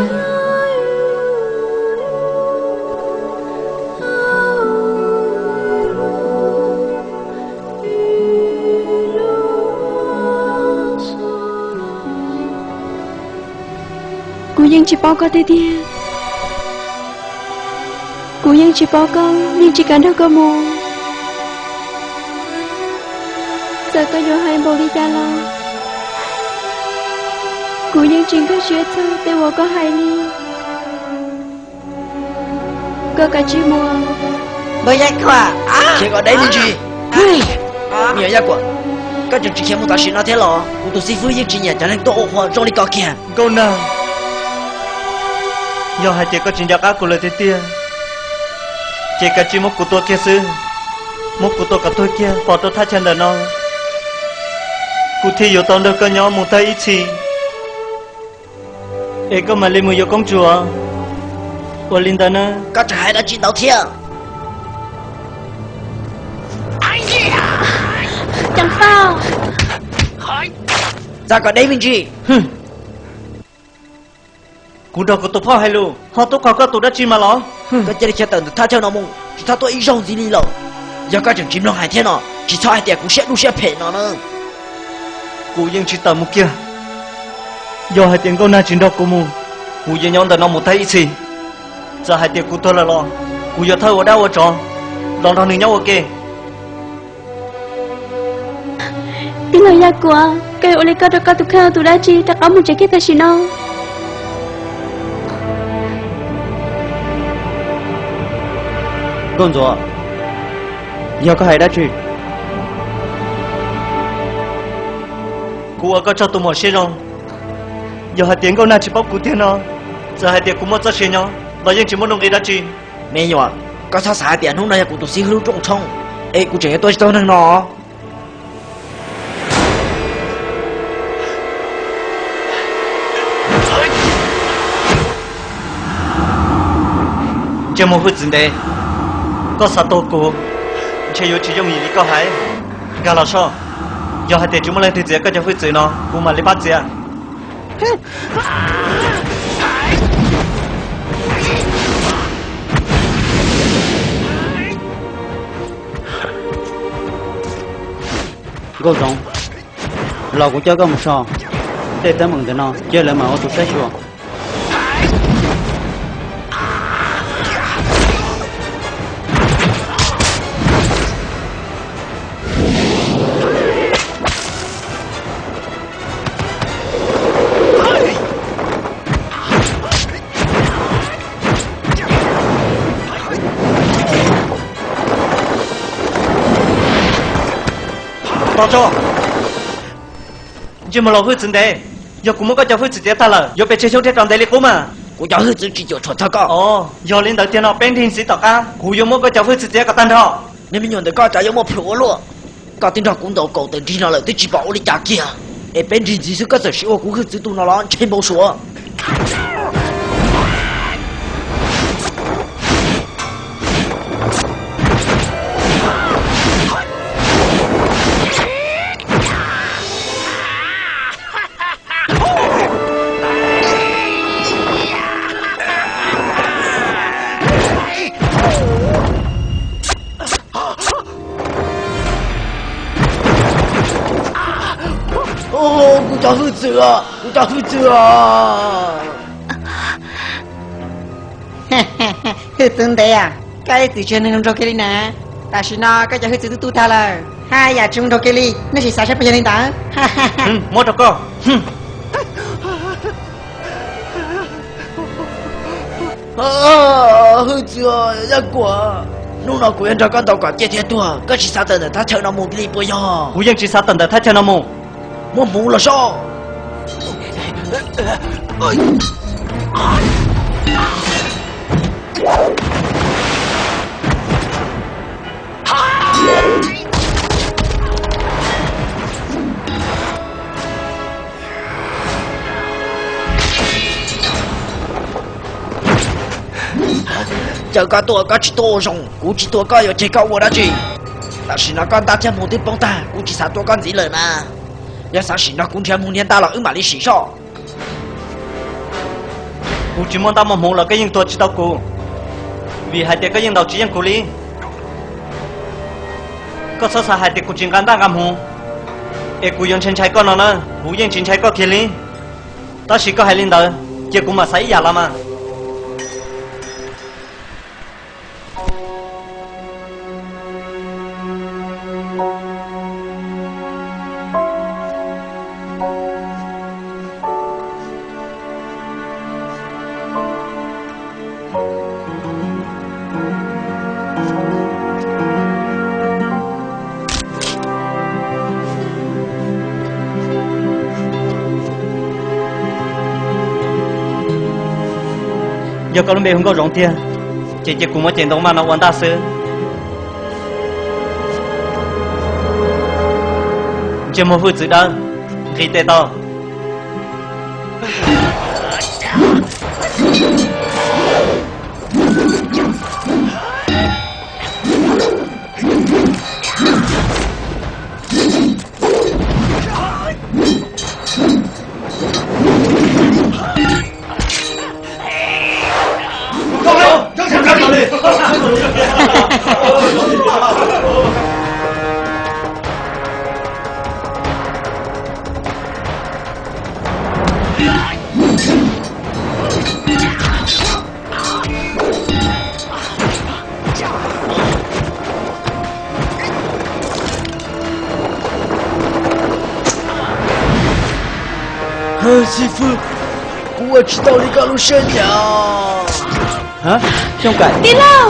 Kuv yeej tsis paub koj tiag tiag. Kuv yeej tsis paub koj, yeej tsis kam nrog koj mus. Txawm koj yuav hais npaum li cas los, kuv yeej tsis nkag siab txog tej uas koj hais li. Koj kav tsij mus. Npawg Yaj Kuam, tsev kom deb me ntsis. Me nyuam Yaj Kuam, koj tseem tsis khiav mus tam sim no thiab los? Kuv tus xib fwb yeej tsis nyiam cov neeg tuaj ua qhua zoo li koj kiag. Nkauj Nag, yog hais tias koj tsis nco qab kuv lawm tiag tiag, ces kav tsij muab kuv tua kiag xwb. Muab kuv tua kom tuag kiag pov rau thaj chaw ntawm no, kuv thiaj yuav tau nrog koj nyob mus tag ib txhis, es koj mam li mus yuav Koob Tsuas. Ua li ntawd na. Koj tseem hais dab tsi ntau thiab? Ceev Faj, txav kom deb me ntsis. Kuv nrog kuv tus phauj hais lus, ho tub qog koj tus dab tsi mas los? Koj cia li khiav tawm ntawm thaj chaw no mus, tsis txhob tuaj ib zaug ntxiv li lawm. Yog koj tseem tsis mloog hais thiab no, tsis txhob hais tias kuv siab dub siab phem no na. Kuv yeej tsis tawm mus kiag. Yog hais tias Nkauj Nag tsis nrog kuv mus, kuv yeej nyob ntawm no mus tag ib txhis. Txawm hais tias kuv tuag lawm los, kuv yuav thawj ua dab ua tsov los nrog nws nyob ua ke. Tij laug Yaj Kuam, koj yuav ua li koj rau koj tus kheej tus dab tsi, rov qab mus tsev kiag tam sim no. Nkauj Ntxuav, yog koj hais dab tsi? Kuv ua koj tsaug tus muam siab zoo. Yog hais tias Nkauj Nag tsis paub kuv tiag no, txawm hais tias kuv muaj txoj sia nyob los yeej tsis muaj nuj nqis dab tsi. Me nyuam, koj txhob xav hais tias hnub no yog kuv tus xib hwb lub rooj tshoob es kuv tseem yuav tua tsis tau neeg no. Ntsej muag hwj txwv ntev, koj xav tuag kuv, ntshe yuav tsis yooj yim li koj hais. Nkag los soj, yog hais tias tsis muaj leej twg txiav koj cov hwj txwv no, kuv mam li pab txiav. Nkauj Zoov, los kuv coj koj mus so. Tej teeb meem ntawm no cia lawv mam ua tus saib xyuas. Tos tso. Ntsej muag laus hwj txwv ntev, yog kuv muab koj cov hwj txwv txiav tag lawm yuav pes tsawg xyoo thiaj tso ntev li qub mas? Kuv cov hwj txwv tsis cuam tshuam txog koj. Os, yog li ntawd tiag no peb nrig ntxiv tom qab, kuv yuav muab koj cov hwj txwv txiav kom tag nrho. Niag me nyuam ntawm koj tsam yuav muaj plhus ua luaj. Koj twb nrog kuv ntaus kaum tawm nrig no lawm twb tsis pom ua li cas kiag. Es peb nrig ntxiv xwb koj txawm siv ua kuv hwj txwv tu no los ntshai npau suav. Kuv cov hwj txwv, kuv cov hwj txwv. Hwj txwv ntev, koj ib txwm tsis yog neeg zoo nraug kiag li na. Tam sim no koj cov hwj txwv twb tu tag lawm, haj yam tsis zoo nraug kiag li, nej sim xav saib puas yog li ntawd. Muab rau koj. Hwj txwv Yaj Kuam, hnub no kuv yuav nrog koj ntaus kom ciaj thiab tuag, koj tsis xav tawm ntawm thaj chaw no mus li puas yog? Kuv yeej tsis xav tawm ntawm thaj chaw no mus. Muab hmuv los soj. Caw koj tuaj koj tsis tuaj ua zoo, kuv tsis tua koj yuav ceg koj ua dab tsi? Tam sim no koj ntaj thiab hmoov twb poob tag, kuv tsis xav tua koj ntxiv lawm na. Yog xav sim nrog kuv nrhiav hmoov nrhiav ntaj los wb mam li sim soj. Kuv tsis muaj ntaj muaj hmoov los koj yeej tua tsis tau kuv, vim hais tias koj yeej ntaus tsis yeej kuv li. Koj txhob xav hais tias kuv tsis nqa ntaj nqa hmoov es kuv yuav ntshai ntshai koj no na, kuv yeej tsis ntshai koj kiag li. Tab sis koj hais li ntawd, cia kuv mam xav ib yam los mas. Yog koj lub npe hu Nkauj Zoov tiag, ces cia kuv muab ceg ntoo maj no ua ntaj xwb. Ntsej muag hwj txwv dawb, nqis tes tau. Xib fwb, kuv ua tsis tau li koj lub siab nyiam. Xyooj Kaim, tij laug.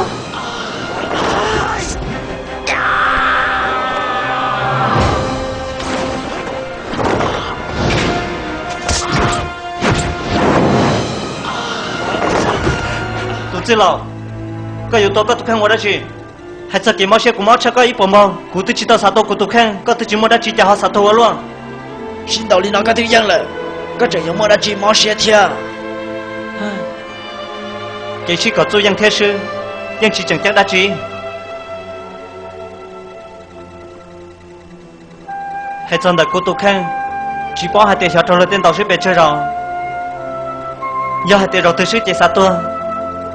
Tus txwj laus, koj yuav tua koj tus kheej ua dab tsi? Hais txog kev mob siab kuv mob tshaj koj ib puas npaug. Kuv twb tsis tau xav tua kuv tus kheej, koj twb tsis muaj dab tsi cas ho xav tua ua luaj. Sib ntaus li no koj twb yeej lawm, koj tseem yuav muaj dab tsi mob siab thiab? Kev sib kom txuj yeej thiab swb, yeej tsis tseem ceeb dab tsi. Hais txog ntawm kuv tus kheej, tsis paub hais tias xyov raug luag tej ntaus swb pes tsawg zaus. Yog hais tias zaum twg swb ces xav tuag,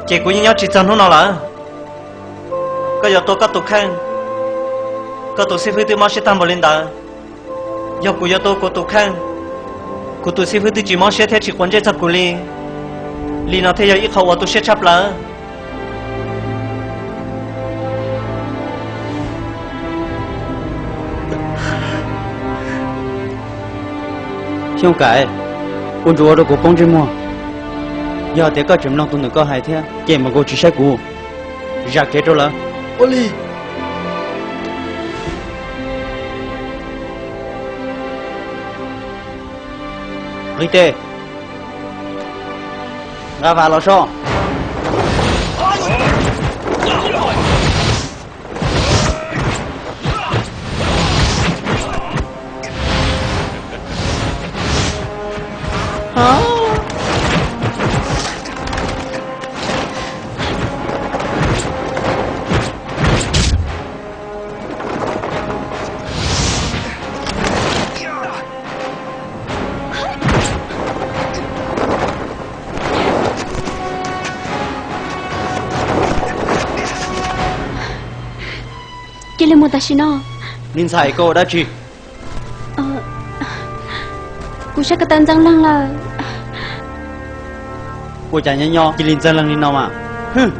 ces kuv yeej nyob tsis txog hnub no lawm. Koj yuav tua koj tus kheej, koj tus xib fwb twb mob siab tag npaum li ntawd. Yog kuv yuav tua kuv tus kheej, kuv tus xib fwb twb tsis mob siab thiab tsis quav ntsej txog kuv li. Li no thiaj yog ib qho uas tu siab tshaj plaws. Xyooj Kaim, ua ntsuav ua rau kuv poob ntsej muag. Yog tias koj tseem mloog tus ntawm koj hais thiab, ces mam nkaus tsis saib kuv, zam kev rau lawv. Ua li. Nqis tes. Nqa vas los so. Cia li mus tam sim no. Me ntxhais, koj ua dab tsi? Kuv saib ko taw ntxeev leeg lawm. Ua cas nyob nyob cia li ntxeev leeg li no mas? Hwj.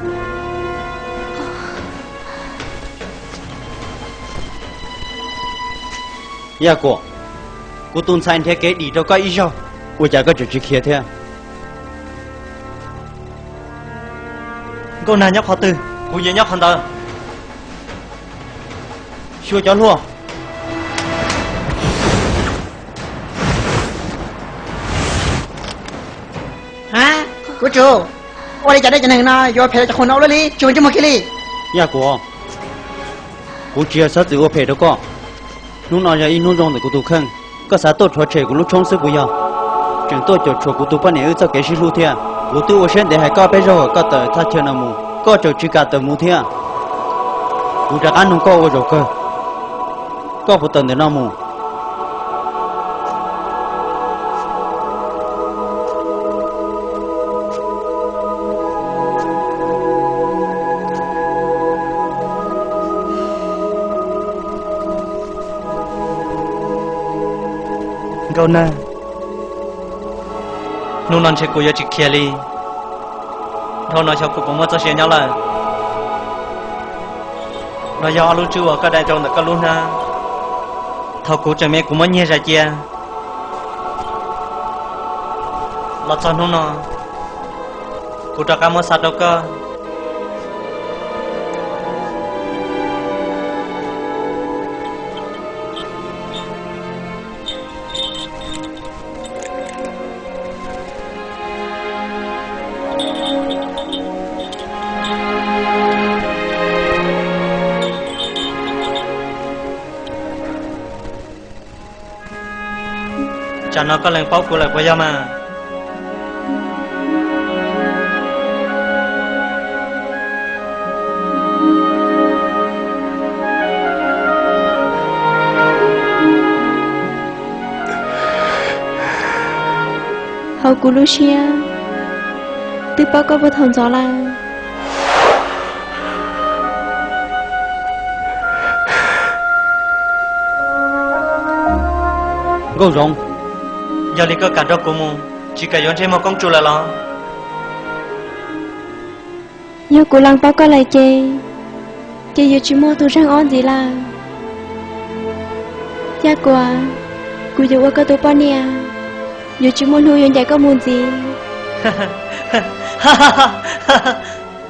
Yaj Kuam, kuv tus ntxhais nrhiav kev dim rau koj ib zaug, ua cas koj tseem tsis khiav thiab? Nkauj Nag nyob qhov twg, kuv yuav nyob qhov ntawd. Xyuas cov hlua. Ha, kuv tsum. Ua li cas nej cov neeg no yuav phem rau cov qhua no ua luaj li, tsis muaj ntsej muag kiag li. Yaj Kuam, kuv tsis yog xav txwm ua phem rau koj. Hnub no yog ib hnub zoo ntawm kuv tus kheej, koj xav tuaj rhuav tshem kuv lub tshoob xwb puas yog? Tseem tuaj cuam tshuam kuv tus poj niam wb txoj kev sib hlub thiab. Kuv twb ua siab ntev hais koj peb zaug kom koj tawm thaj chaw no mus, koj tseem tsis kam tawm mus thiab. Kuv rov qab nug koj ua zaum kawg, Koj puas tawm ntawm no mus? Nkauj Nag, hnub no ntshe kuv yuav tsis khiav li. Dhau no xyov kuv puas muaj txoj sia nyob lawm. No yog ob lub tswb uas koj dai rau ntawm koj lub hnab. Thaum kuv tseem me kuv muab nyiag zais cia. Los txog hnub no, kuv rov qab muab xa rau koj. Tsam no koj lees paub kuv lawm puas yog mas? Hauv kuv lub siab twb paub koj puag thaum ntxov lawm. Nkauj Zoov, yog li koj kam nrog kuv mus, tsis kam yuav ntsej muag koob tsu lawm los? Yog kuv lees paub koj lawm ces, ces yuav tsis muaj tus zeeg ob ntxiv lawm. Yaj Kuam, kuv yuav ua koj tus poj niam, yuav tsis muaj hnub yuav ncaim koj mus ntxiv.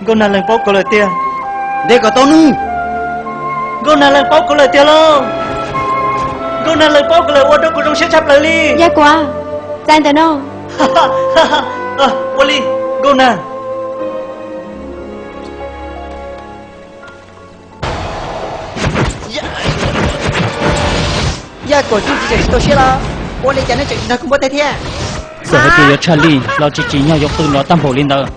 Nkauj Nag lees paub kuv lawm tiag. Nte kom tau nws. Nkauj Nag lees paub kuv lawm tiag lauj. Nkauj Nag lees paub kuv lawm, ua rau kuv zoo siab tshaj plaws li. Yaj Kuam, txais ntawm no. Ua li, Nkauj Nag. Yaj Kuam, koj tseem tsis tau siab los? Ua li cas nej tseem tsis nrog kuv npuaj teg thiab? Txawm hais tias yuav tshaj lij los tsis tsim nyog yuav qw nrov tag npaum li ntawd.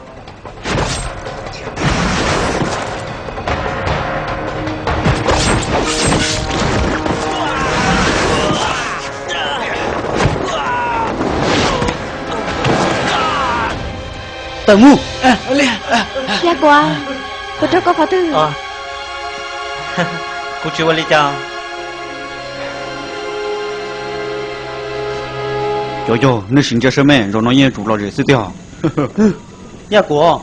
Tawm mus. Yaj Kuam, kuv rau koj qhov twg? Kuv tsis ua li cas. Cov yog nej sim ntsia saib me, zaum no yeej tsum lom zem xwb tiag. Yaj Kuam,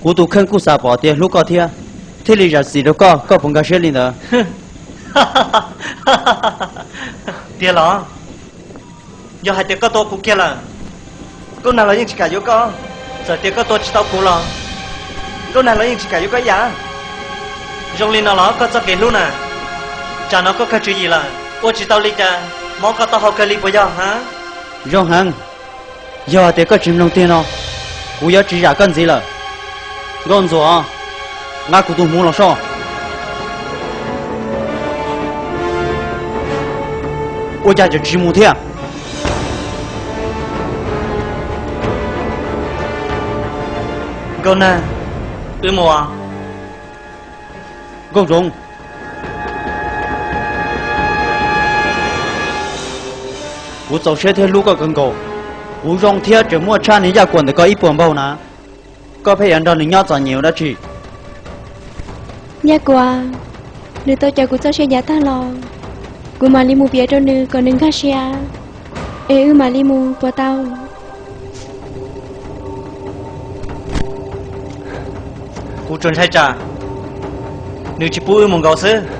kuv tus kheej kuj xav pom tias hlub koj thiab, thiaj li zam txim rau koj, koj puas nkag siab li ntawd? Tiag los? Yog hais tias koj tua kuv kiag lawm, Nkauj Nag los yeej tsis kam yuav koj. Txawm tias koj tua tsis tau kuv los, Nkauj Nag los yeej tsis kam yuav koj ib yam. Zoo li no los koj txoj kev hlub na, tsam no koj kawg tswv yim lawm, ua tsis tau li cas, mob koj taub hau kawg li puas yog ha? Zoo heev. Yog hais tias koj tsis mloog tiag no, kuv yuav tsis zam koj ntxiv lawm. Nkauj Ntxuam, nqa kuv tus hmuv los soj. Ua cas tseem tsis mus thiab? Nkauj Nag, wb mus. Nkauj Zoov, kuv txaus siab thiab hlub koj kawg nkaus. Kuv zoo thiab tseem muaj tshaj niag Yaj Kuam ntawm koj ib puas npaug na. Koj pheej yuav nrog nws nyob txom nyem ua dab tsi? Yaj Kuam, nws tau cov kuv txoj sia ncav tag los, kuv mam li mus piav rau nws kom nws nkag siab, es wb mam li mus puas tau? Kuv tsuas ntshai tsam nws tsis pub wb mus nkaus xwb.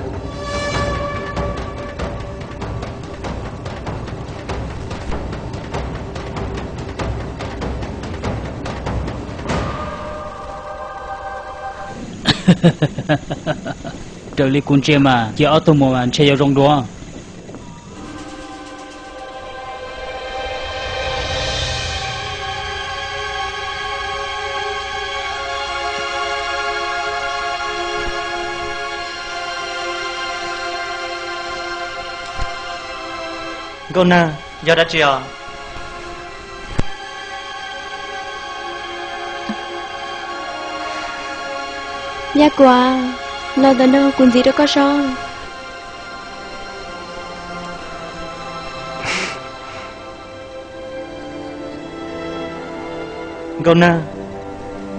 Raws li kuv ntsia mas cia ob tug mus mas ntshe yuav zoo dua. Nkauj Nag, yog dab tsi os? Yaj Kuam, los ntawm no kuv ntxiv rau koj soj. Nkauj Nag,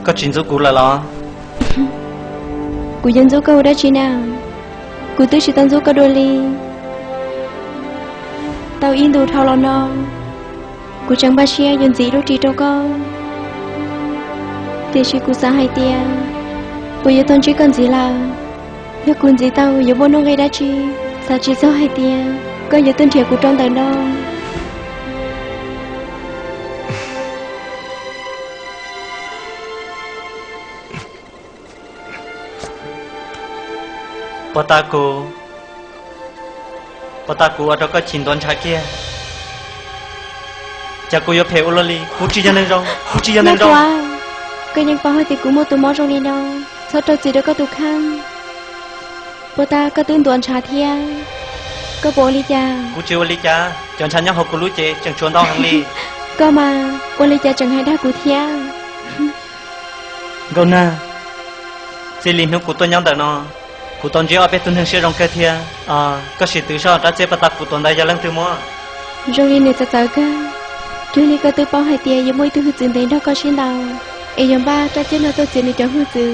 koj tsis ntxub kuv lawm los? Kuv yuav ntxub koj ua dab tsi na? Kuv twb tsis tau ntxub koj dua li. Tau ib ntus dhau los no, kuv tseem npaj siab yuav ntxiv lub ris rau koj, tiam sis kuv xav hais tias kuv yuav tau ntsib koj ntxiv lawm. Yog kuv ntxiv tau yuav muaj nuj nqis dab tsi? Xav tsis txog hais tias koj yuav tuaj nrhiav kuv rau ntawm no. Puas tas kuv, puas tas kuv ua rau koj chim ntuav ntshav kiag? Cas kuv yuav phem ua luaj li? Kuv tsis yog neeg zoo, kuv tsis yog neeg zoo. Koj yeej paub hais tias kuv muaj tus mob zoo li no, txhob rau txim rau koj tus kheej. Puas tas koj twb ntuav ntshav thiab? Koj puas ua li cas? Kuv tsis ua li cas, cov ntshav nyob hauv kuv lub cev tseem tshuav ntau heev li. Koj mas ua li cas tseem hais dag kuv thiab? Nkauj Nag, txij li hnub kuv tuaj nyob ntawm no, kuv tau ntsib ob peb tug neeg siab zoo kawg thiab. Koj sim twv soj rab txiab pas tas kuv tuav ntawd yog leej twg muab? Zoo li nws txawv txawv kawg. Cuag li koj twb paub hais tias yuav muaj ib tug hwj txwv ntev nrog koj sib ntaus, es yuav npaj rab txiab no tuaj txiav nws cov hwj txwv.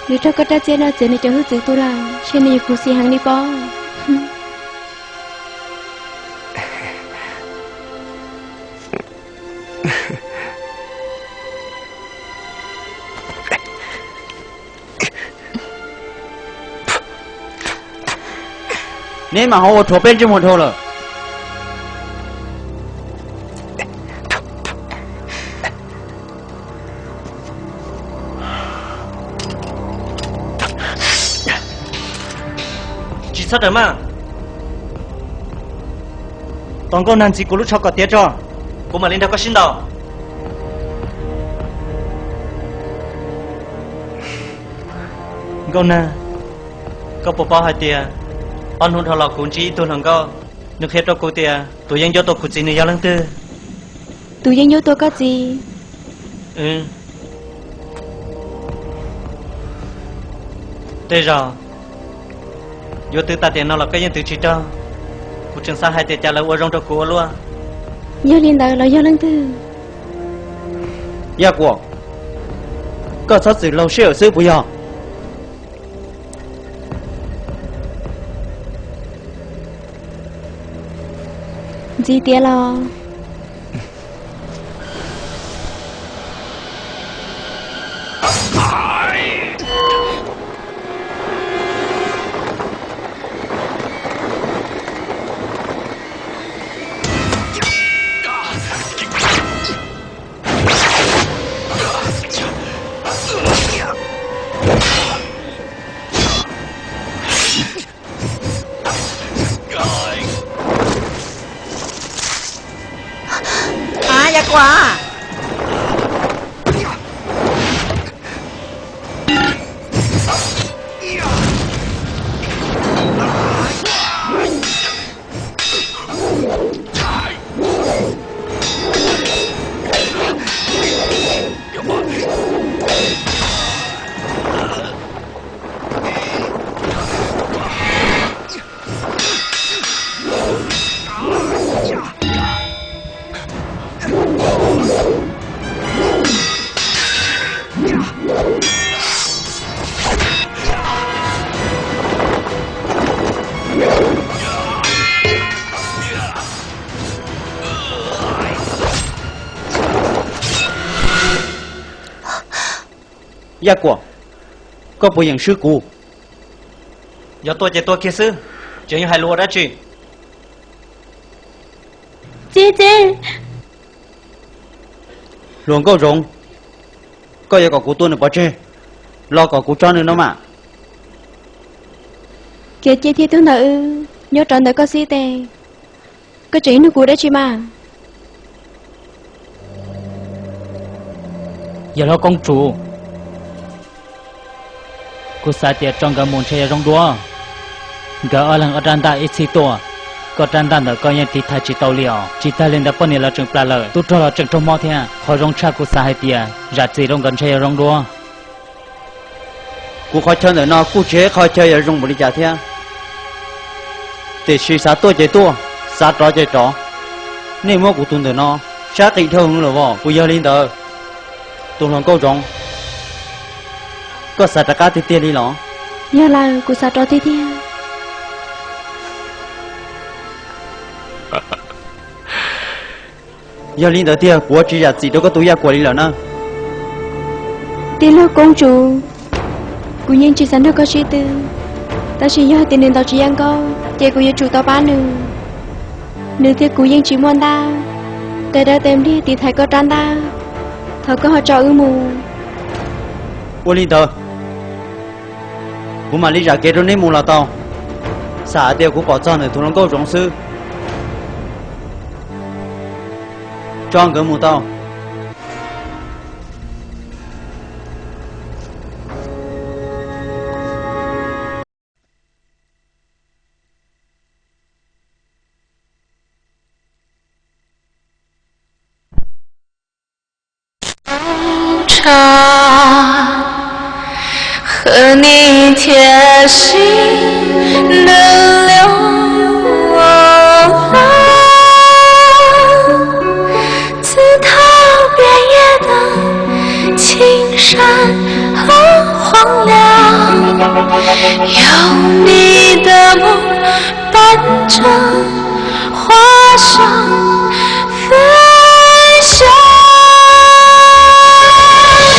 Nws raug koj rab txiab no txiav nws cov hwj txwv tu lawm, ntshe nws yuav khuv xim heev li pob. Neb mam ho ua rhuav peb ntsej muag dhau lawm. Tsis txhob rawm maj. Tos Nkauj Nag ntxiv kuv lub tsho kom tiav tso, kuv mam li nrog koj sib ntaus. Nkauj Nag, koj puas paub hais tias ob hnub dhau los kuv ntsib ib tug hluas nkauj, nws qhia rau kuv tias tus yeeb ncuab tua kuv txiv nws yog leej twg? Tus yeeb ncuab tua koj txiv? Tej zaum yuav twv tas tiam no los koj yeej twv tsis raug. Kuv tseem xav hais tias cas lawv ua zoo rau kuv ua luaj. Yog li ntawd los yog leej twg? Yaj Kuam, koj txhob txwm laug sij hawm xwb puas yog? Ntxiv tiav los. Yaj Kuam. Yaj Kuam, koj puas yeem swb kuv? Yog tuaj ces tuaj kiag xwb, tseem yuav hais lus ua dab tsi? Txiv, txiv. Hluas nkauj Zoov, koj yuav kom kuv tua nws pov tseg los kom kuv tso nws no mas? Kev cia thiab tug ntawd wb nyob rau ntawm koj xib tes, koj tseem nug kuv dab tsi mas? Yawg hlob koob tsuv, kuv xav tias tso nkawd mus ntshe yog zoo dua. Nkawd ob leeg ob rab ntaj ib txhij tuaj, koj rab ntaj ntawm koj yeej tiv thaiv tsis tau li os. Tsis tag li ntawd poj niam los tseem plam lawm, tub rog los tseem raug mob thiab. Qhov zoo tshaj kuv xav hais tias zam txim rau nkawd ntshe yog zoo dua. Kuv qhov chaw ntawm no kuj tsis yog qhov chaw yuav zoo npaum li cas thiab, tiam sis xav tuaj ces tuaj, xav rov ces rov. Nej muab kuv tus ntawm no Sab qis dhau hwv lawm os. Kuv yog li ntawd, tus hluas nkauj zoov, koj xav rov qab tiag tiag li los? Yog lawm, kuv xav rov tiag tiag. Yog li ntawd tiag, kuv ua tsis zam txim rau koj tus Yaj Kuam li lawm na. Tij laug Koob Tsuv, kuv yeej tsis xav nrog koj sib tw, tab sis yog hais tias nws ntaus Tsis Yaj Nkauj ces kuv yuav tsum tau pab nws. Nws thiab kuv yeej tsis muaj ntaj, tes dawb tes npliag tiv thaiv koj rab ntaj. Thov koj ho tso wb mus. Ua li ntawd, kuv mam li zam kev rau neb mus los tau. Xam hais tias kuv pom txog ntawm tus hluas nkauj zoov xwb, tso nkawd mus tau. Tshaj, hwm nim thiaj sib nws liu lawm. Txij thaum piam yaj tawm cim sab hauv qhuav liam, yog nim tawm mus pab tsa qhuav sa fwj xya,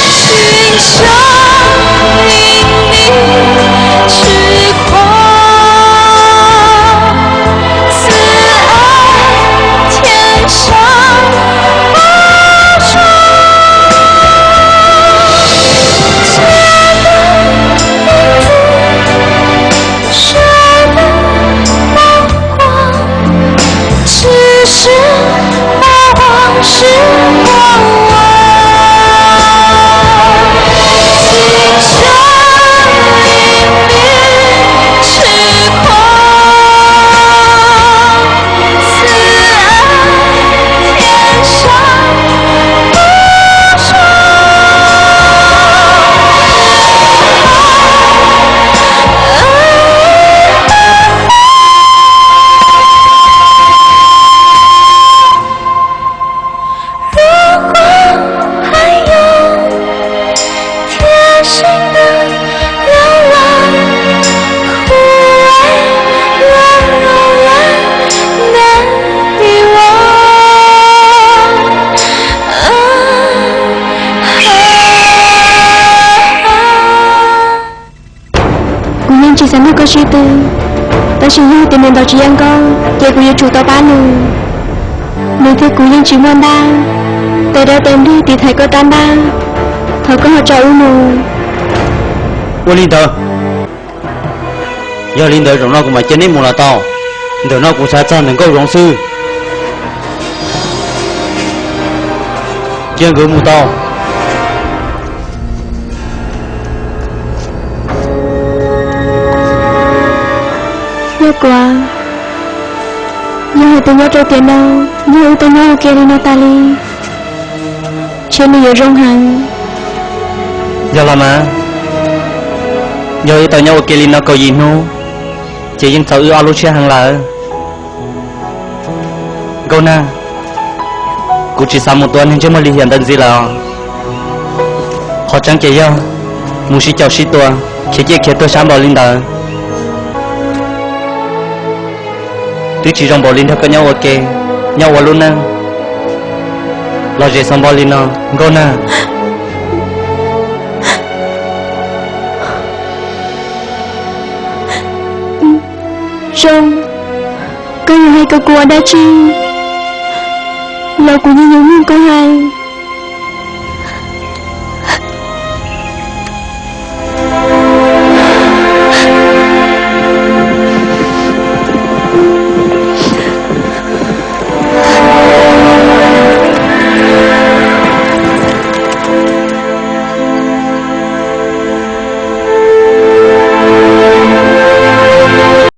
tsis xya li nim tsis khuam, txij ab thiaj sab hauv sa. Kuv yeej tsis xav nrog koj sib tw, tab sis yog tias nws ntaus Tsis Yaj Nkauj ces kuv yuav tsum tau pab nws. Nws thiab kuv yeej tsis muaj ntaj, tes dawb tes npliag tiv thaiv koj rab ntaj. Thov koj ho tso wb mus. Ua li ntawd, yog li ntawd zaum no kuv mam cia neb mus los tau. Ntawm no kuv xav txog ntawm Nkauj Zoov xwb. Cia nkawd mus tau. Yaj Kuam, yog hais tias nyob rau tiam no, yog wb tau nyob ua ke li no tas li, ntshe nws yuav zoo heev. Yog los mas, yog wb tau nyob ua ke li no kaum yim hnub, ces yeej txaus wb ob lub siab heev lawm. Nkauj Nag, kuv tsis xav mus tua niag ntsej muag lim hiam ntawd ntxiv lawm. Qhov tseeb ces yog mus sib caum sib tua, khiav ciaj khiav tuag sab npaum li ntawd, twb tsis zoo npaum li nrog koj nyob ua ke, nyob ua lub neej los zem xaus npaum li no, Nkauj Nag. Zoo, koj yuav hais kom kuv ua dab tsi los kuv yeej yuav mloog koj hais.